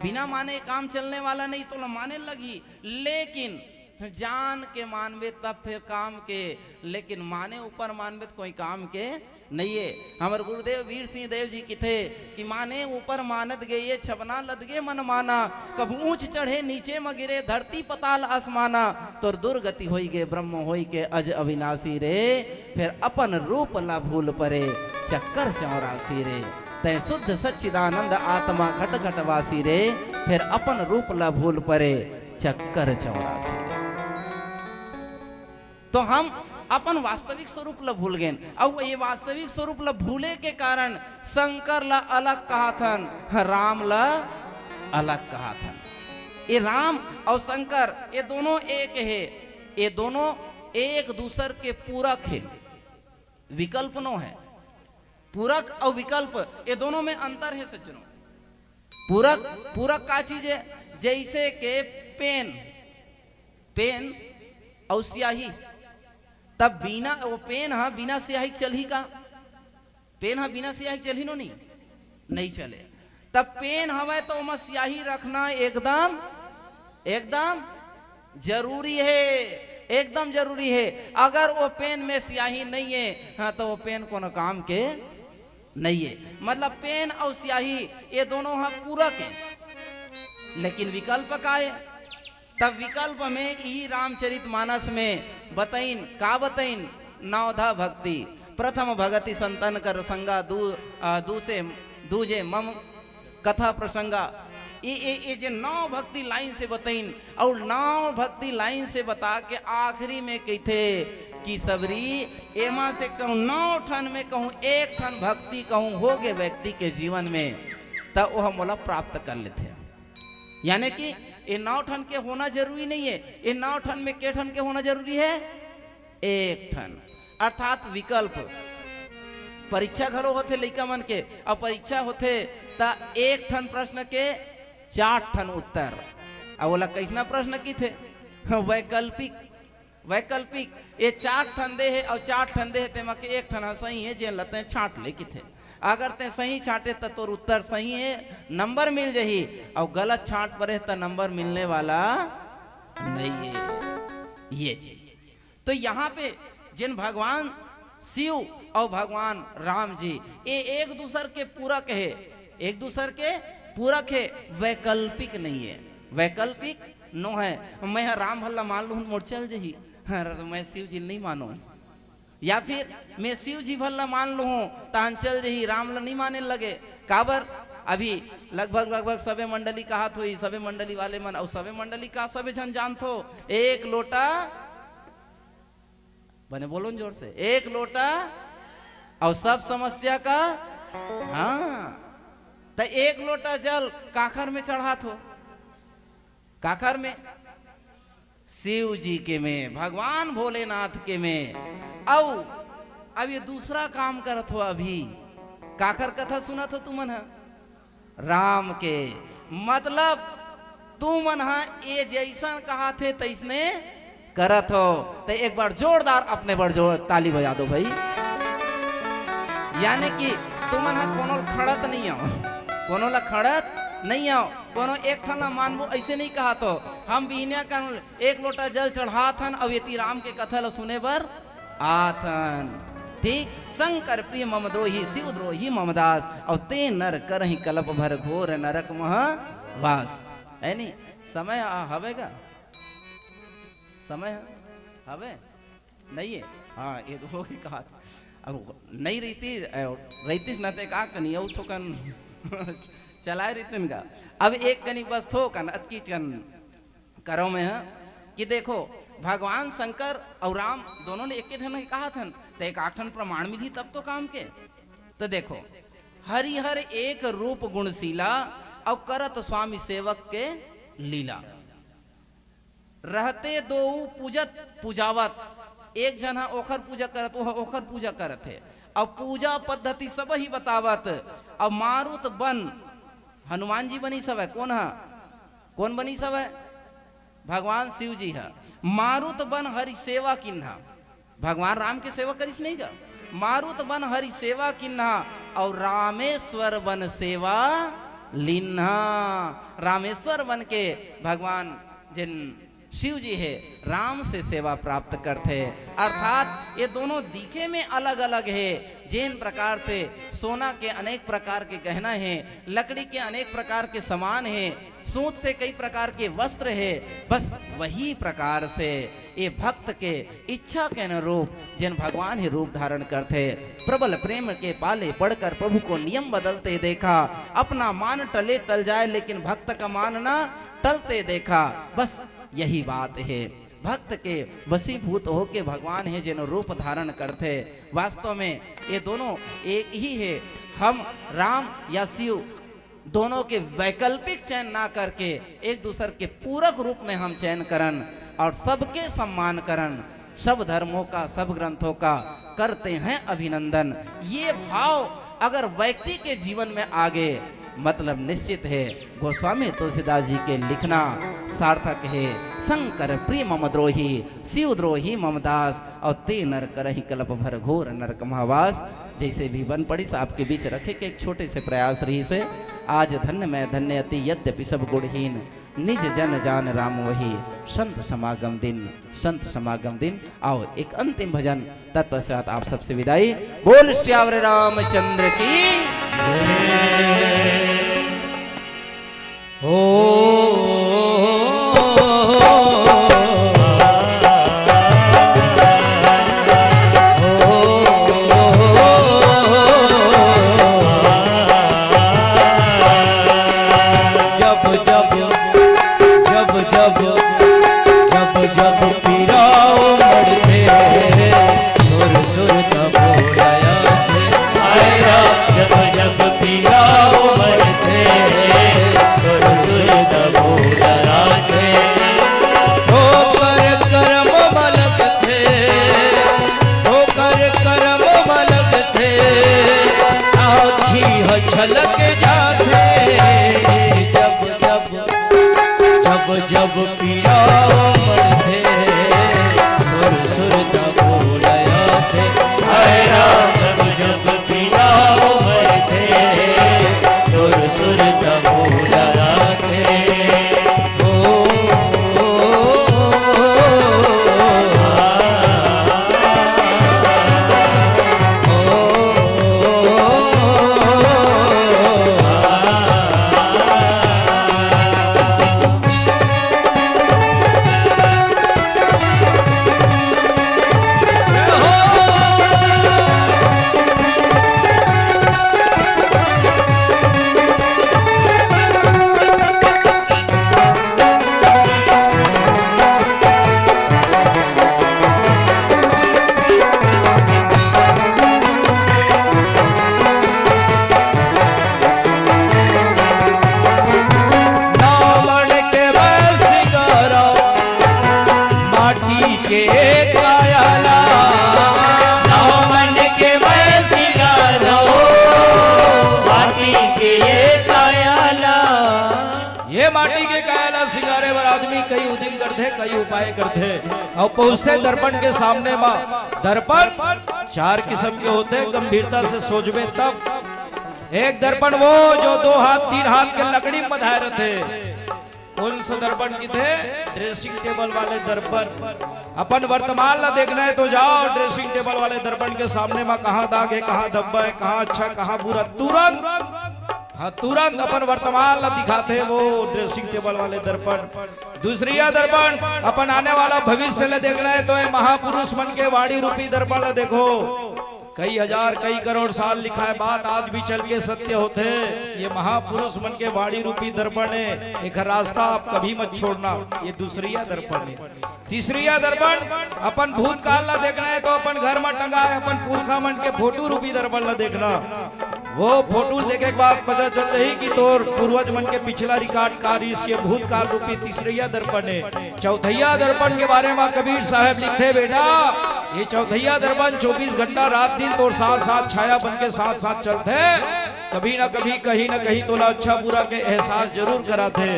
बिना माने काम चलने वाला नहीं, तोला माने ला लगही। लेकिन जान के मानबे तब फिर काम के, लेकिन माने ऊपर मानबे त कोई काम के नहीं है। हमर गुरुदेव वीर सिंह देव जी किथे कि माने ऊपर मानत गे ये छबना लदगे मन माना, कभू ऊंच चढ़े नीचे म गिरे धरती पताल आसमाना, तोर दुर्गति होई गे ब्रह्म होई के अज अविनाशी रे, फिर अपन रूप ला भूल परे चक्कर चौरासी रे। तैं शुद्ध सच्चिदानंद आत्मा घट घट वासी रे, फिर अपन रूप ला भूल परे चक्कर चौरासी रे। तो हम अपन वास्तविक स्वरूप ला भूल गेन, अउ ये वास्तविक स्वरूप ला भूले के कारण शंकर ला अलग कहाथन, राम ला अलग कहाथन। ये राम अउ शंकर, ये दोनों एक हे, ये दोनों एक दूसर के पूरक हे, विकल्प नो हे। पूरक अउ विकल्प, ये दोनों में अंतर हे सज्जनों। पूरक, पूरक का चीज हे? जैसे के पेन, पेन अउ स्याही। तब बिना, वो पेन ह बिना स्याही के चलही का? पेन ह बिना स्याही के चलही नो नहीं, नहीं चले। तब पेन हवय तो ओमा स्याही रखना एकदम, एकदम जरूरी हे, एकदम जरूरी हे। अगर वो पेन में स्याही नहीं है, हाँ, तो वो पेन कोनो काम के नहीं है। मतलब पेन अउ स्याही ये दोनों ह पूरक हे, लेकिन विकल्प का हे? तब विकल्प में इही रामचरित मानस में बतइन, का बतइन? नवधा भक्ति, प्रथम भगति संतन कर संगा, दू, आ, दू से, दूजे मम कथा प्रसंगा। ये, ये, ये जे नौ भक्ति लाइन से बतइन, अउ नौ भक्ति लाइन से बता के आखिरी में कहिथे कि सबरी, एमा से कहूँ नौ ठन में कहूँ एक ठन भक्ति कहूँ होगे व्यक्ति के जीवन में, त ओह मोला प्राप्त कर लेथे। यानी कि ये नौ ठन के होना जरूरी नहीं है। ये नौ ठन में के ठन के होना जरूरी है? एक ठन, अर्थात विकल्प। परीक्षा घलो होथे लइका मन के, अउ परीक्षा होथे त एक ठन प्रश्न के चार ठन उत्तर। अब ओला कैसना प्रश्न किथे? वैकल्पिक। वैकल्पिक, ये चार ठन दे हे अउ चार ठन दे हे, तेमा के एक ठन ह सही हे, जेन ल तैं छांट ले किथे। अगर तैं सही छांटे त तोर उत्तर सही हे, नंबर मिल जही, अउ गलत छांट परे त नंबर मिलने वाला नहीं है। ये चीज। तो यहाँ पे जिन भगवान शिव अउ भगवान राम जी, ये एक दूसर के पूरक हे, एक दूसर के पूरक हे, वैकल्पिक नहीं है। वैकल्पिक नो है, मैं ह राम भर ला मान लूहूं, मोर चल जही, हाँ, मैं शिव जी नहीं मानूं, या फिर मैं शिव जी भर ला मान लूहूं, तहन चल जही, राम ला नहीं माने लगे। काबर? अभी लगभग, लगभग सबे मंडली कहत होही, सबे मंडली वाले मन, अउ सबे मंडली का सबे झन जानथो, एक लोटा, बने बोलो न जोर से, एक लोटा अउ सब समस्या का, हाँ, त एक लोटा जल काखर में चढ़ात हो? काखर में? शिव जी के में, भगवान भोलेनाथ के में। अउ अब ये दूसरा काम करत हो, अभी काखर कथा सुनत हो तुमन ह? राम के। मतलब तुमन ह ये जैसन कहाथे तैसने करत हो, त एक बार जोरदार अपने बर जोर ताली बजा दो भाई। यानी कि तुमन ह कोनो ल खड़त नहीं आओ, कोनो ल खड़त नहीं आओ, कोनो एक ठन ला मानबो ऐसे नहीं कहत हो। हम बिहनिया कन एक लोटा जल चढ़ात हन अउ एती राम के कथा ल सुने बर आथन। ठीक, शंकर प्रिय मम द्रोही, शिव द्रोही मम दास, अउ ते नर करही कलप भर घोर नरक मह वास। है नी? समय ह-, हवे गा? समय ह-, हवे? नहीं है? हाँ, ये तो हो गई कहा। अब नहीं रहितिस, अ, रहितिस न ते का कनी, अउ थोकन चलाए रहितेन गा। अब एक कनी बस थोकन, अतकी कन करव मैं ह कि देखो, भगवान शंकर अउ राम दोनों ने एके ठन कहा थन, त एक आठ ठन प्रमाण मिलही तब तो काम के। तो देखो, हरिहर एक रूप गुणशीला, अउ करत स्वामी सेवक के लीला। रहते दोऊ पूजत पुजावत, एक झन ह ओखर पूजा करत, ओह ओखर पूजा करत हे, अउ पूजा पद्धति सब ही बतावत। अउ मारुत बन, हनुमान जी बनिस हवय, कोन ह? कोन बनिस हवय? भगवान शिव जी ह। मारुत बन हरि सेवा किन्हा, भगवान राम के सेवा करिस नहीं गा? मारुत बन हरि सेवा किन्हा, अउ रामेश्वर बन सेवा लिन्हा। रामेश्वर बन के भगवान जेन शिव जी हे, राम से सेवा प्राप्त करथे। अर्थात ये दोनों दिखे में अलग-अलग हे। जेन प्रकार से सोना के अनेक प्रकार के गहना हे, लकड़ी के अनेक प्रकार के सामान हे, सूत से कई प्रकार के वस्त्र हे, बस वही प्रकार से ये भक्त के इच्छा के अनुरूप जेन भगवान ही रूप धारण करथे। प्रबल प्रेम के पाले पड़कर प्रभु को नियम बदलते देखा। अपना मान टले टल जाए, लेकिन भक्त का मान ना टलते देखा। बस यही बात हे, भक्त के वशीभूत होके भगवान हे जेन रूप धारण करथे। वास्तव में ये दोनों एक ही हे। हम राम या शिव दोनों के वैकल्पिक चयन ना करके एक दूसर के पूरक रूप में हम चयन करन और सबके सम्मान करन, सब धर्मों का, सब ग्रंथों का करते हैं अभिनंदन। ये भाव अगर व्यक्ति के जीवन में आगे, मतलब निश्चित है, गोस्वामी तुलसीदास जी के लिखना सार्थक है। शंकर प्रिय मम द्रोही, शिव द्रोही मम दास, और ते नर करही कल्प भर घोर नरक महावास। जैसे भी बन पड़िस, आपके बीच रखे के एक छोटे से प्रयास रहिस हे। आज धन्य मैं धन्य अति यद्यपि सब गुणहीन, निज जन जान राम वही, संत समागम दिन, संत समागम दिन। आओ एक अंतिम भजन, तत्पश्चात आप सबसे विदाई। बोल सियावर रामचंद्र की। जब जब जब जब जब जब पीरा उमड़थे, सुर सुर तब उदय आथे। आय राम, जब जब पीरा उमड़थे, सुर सुर तब उदय आथे। ठोकर करम मलकथे, ठोकर करम मलकथे, आँखी ह छलक जाथे। जब जब जब जब पीरा उमड़थे, सुर सुर तब उदय आथे। हाय राम, जब जब पीरा उमड़थे, सुर सुर तब उदय आथे। ओ, ओ, ओ, ओ, ओ, ओ, ओ, नामन के मैं सिंगारा, माटी के काया ला। नामन के मैं सिंगारा, माटी के काया ला। ये माटी के काया ला सिंगारे बर आदमी कई उदिम करथे, कई उपाय करथे। अउ पहुँचथे दर्पण के सामने मा। दर्पण चार किसम के होथे, गंभीरता से सोचबे तब। एक दर्पण वो जो दो हाथ, तीन हाथ के लकड़ी म बंधाए रथे। कोन सा दर्पण किथे? ड्रेसिंग टेबल वाले दर्पण। अपन वर्तमान ला देखना हे तो जाओ ड्रेसिंग टेबल वाले दर्पण के सामने मा, कहाँ दाग हे, कहाँ धब्बा हे, कहाँ अच्छा, कहाँ बुरा, तुरंत, हाँ, तुरंत अपन वर्तमान ला दिखाथे वो ड्रेसिंग टेबल वाले दर्पण। दूसरिया दर्पण, अपन आने वाला भविष्य ला देखना हे तो ये महापुरुष मन के वाणी रूपी दर्पण ला देखो। कई हजार, कई करोड़ साल लिखाए बात आज भी चल के सत्य होथे। ये महापुरुष मन के वाणी रूपी दर्पण हे, एकर रास्ता आप कभी मत छोड़ना। ये दूसरिया दर्पण हे। तीसरिया दर्पण, अपन भूतकाल ला देखना हे तो अपन घर म टंगा हे अपन पुरखा मन के फोटो रूपी दर्पण ला देखना। वो फोटो देखे के बाद पता चल जाही कि तोर पूर्वज मन के पिछला रिकॉर्ड का रिहिस। ये भूतकाल रूपी तीसरिया दर्पण हे। चौथैया दर्पण के बारे म कबीर साहब लिखथे, बेटा, ये चौथैया दर्पण चौबीस घंटा रात दिन तोर साथ साथ छाया बन के साथ साथ चलथे। कभी ना कभी, कहीं ना कहीं तोला अच्छा बुरा के एहसास जरूर कराथे।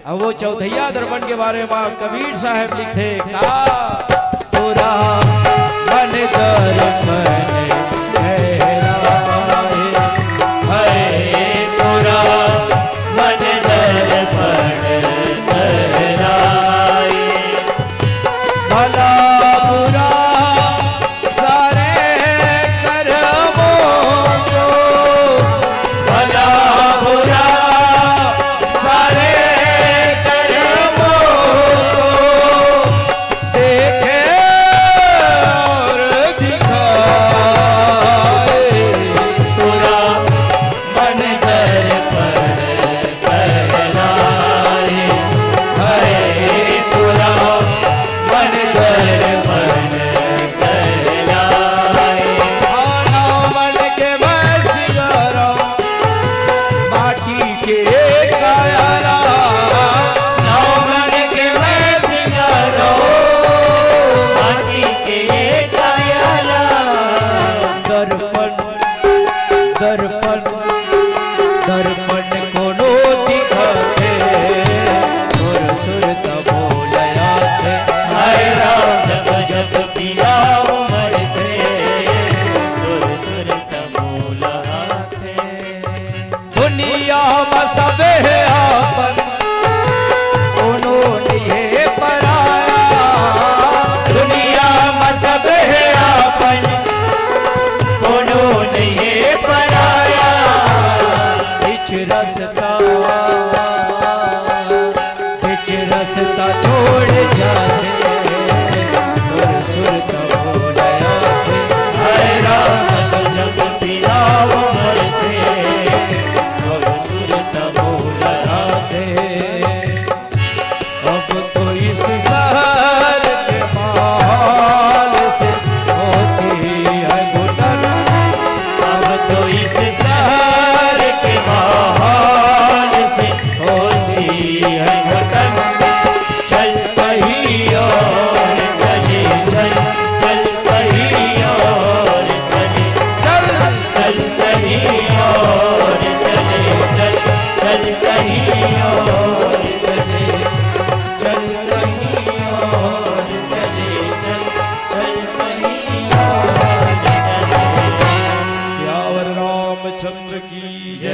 अब वो चौथैया दर्पण के बारे म कबीर साहब लिखथे का? तोरा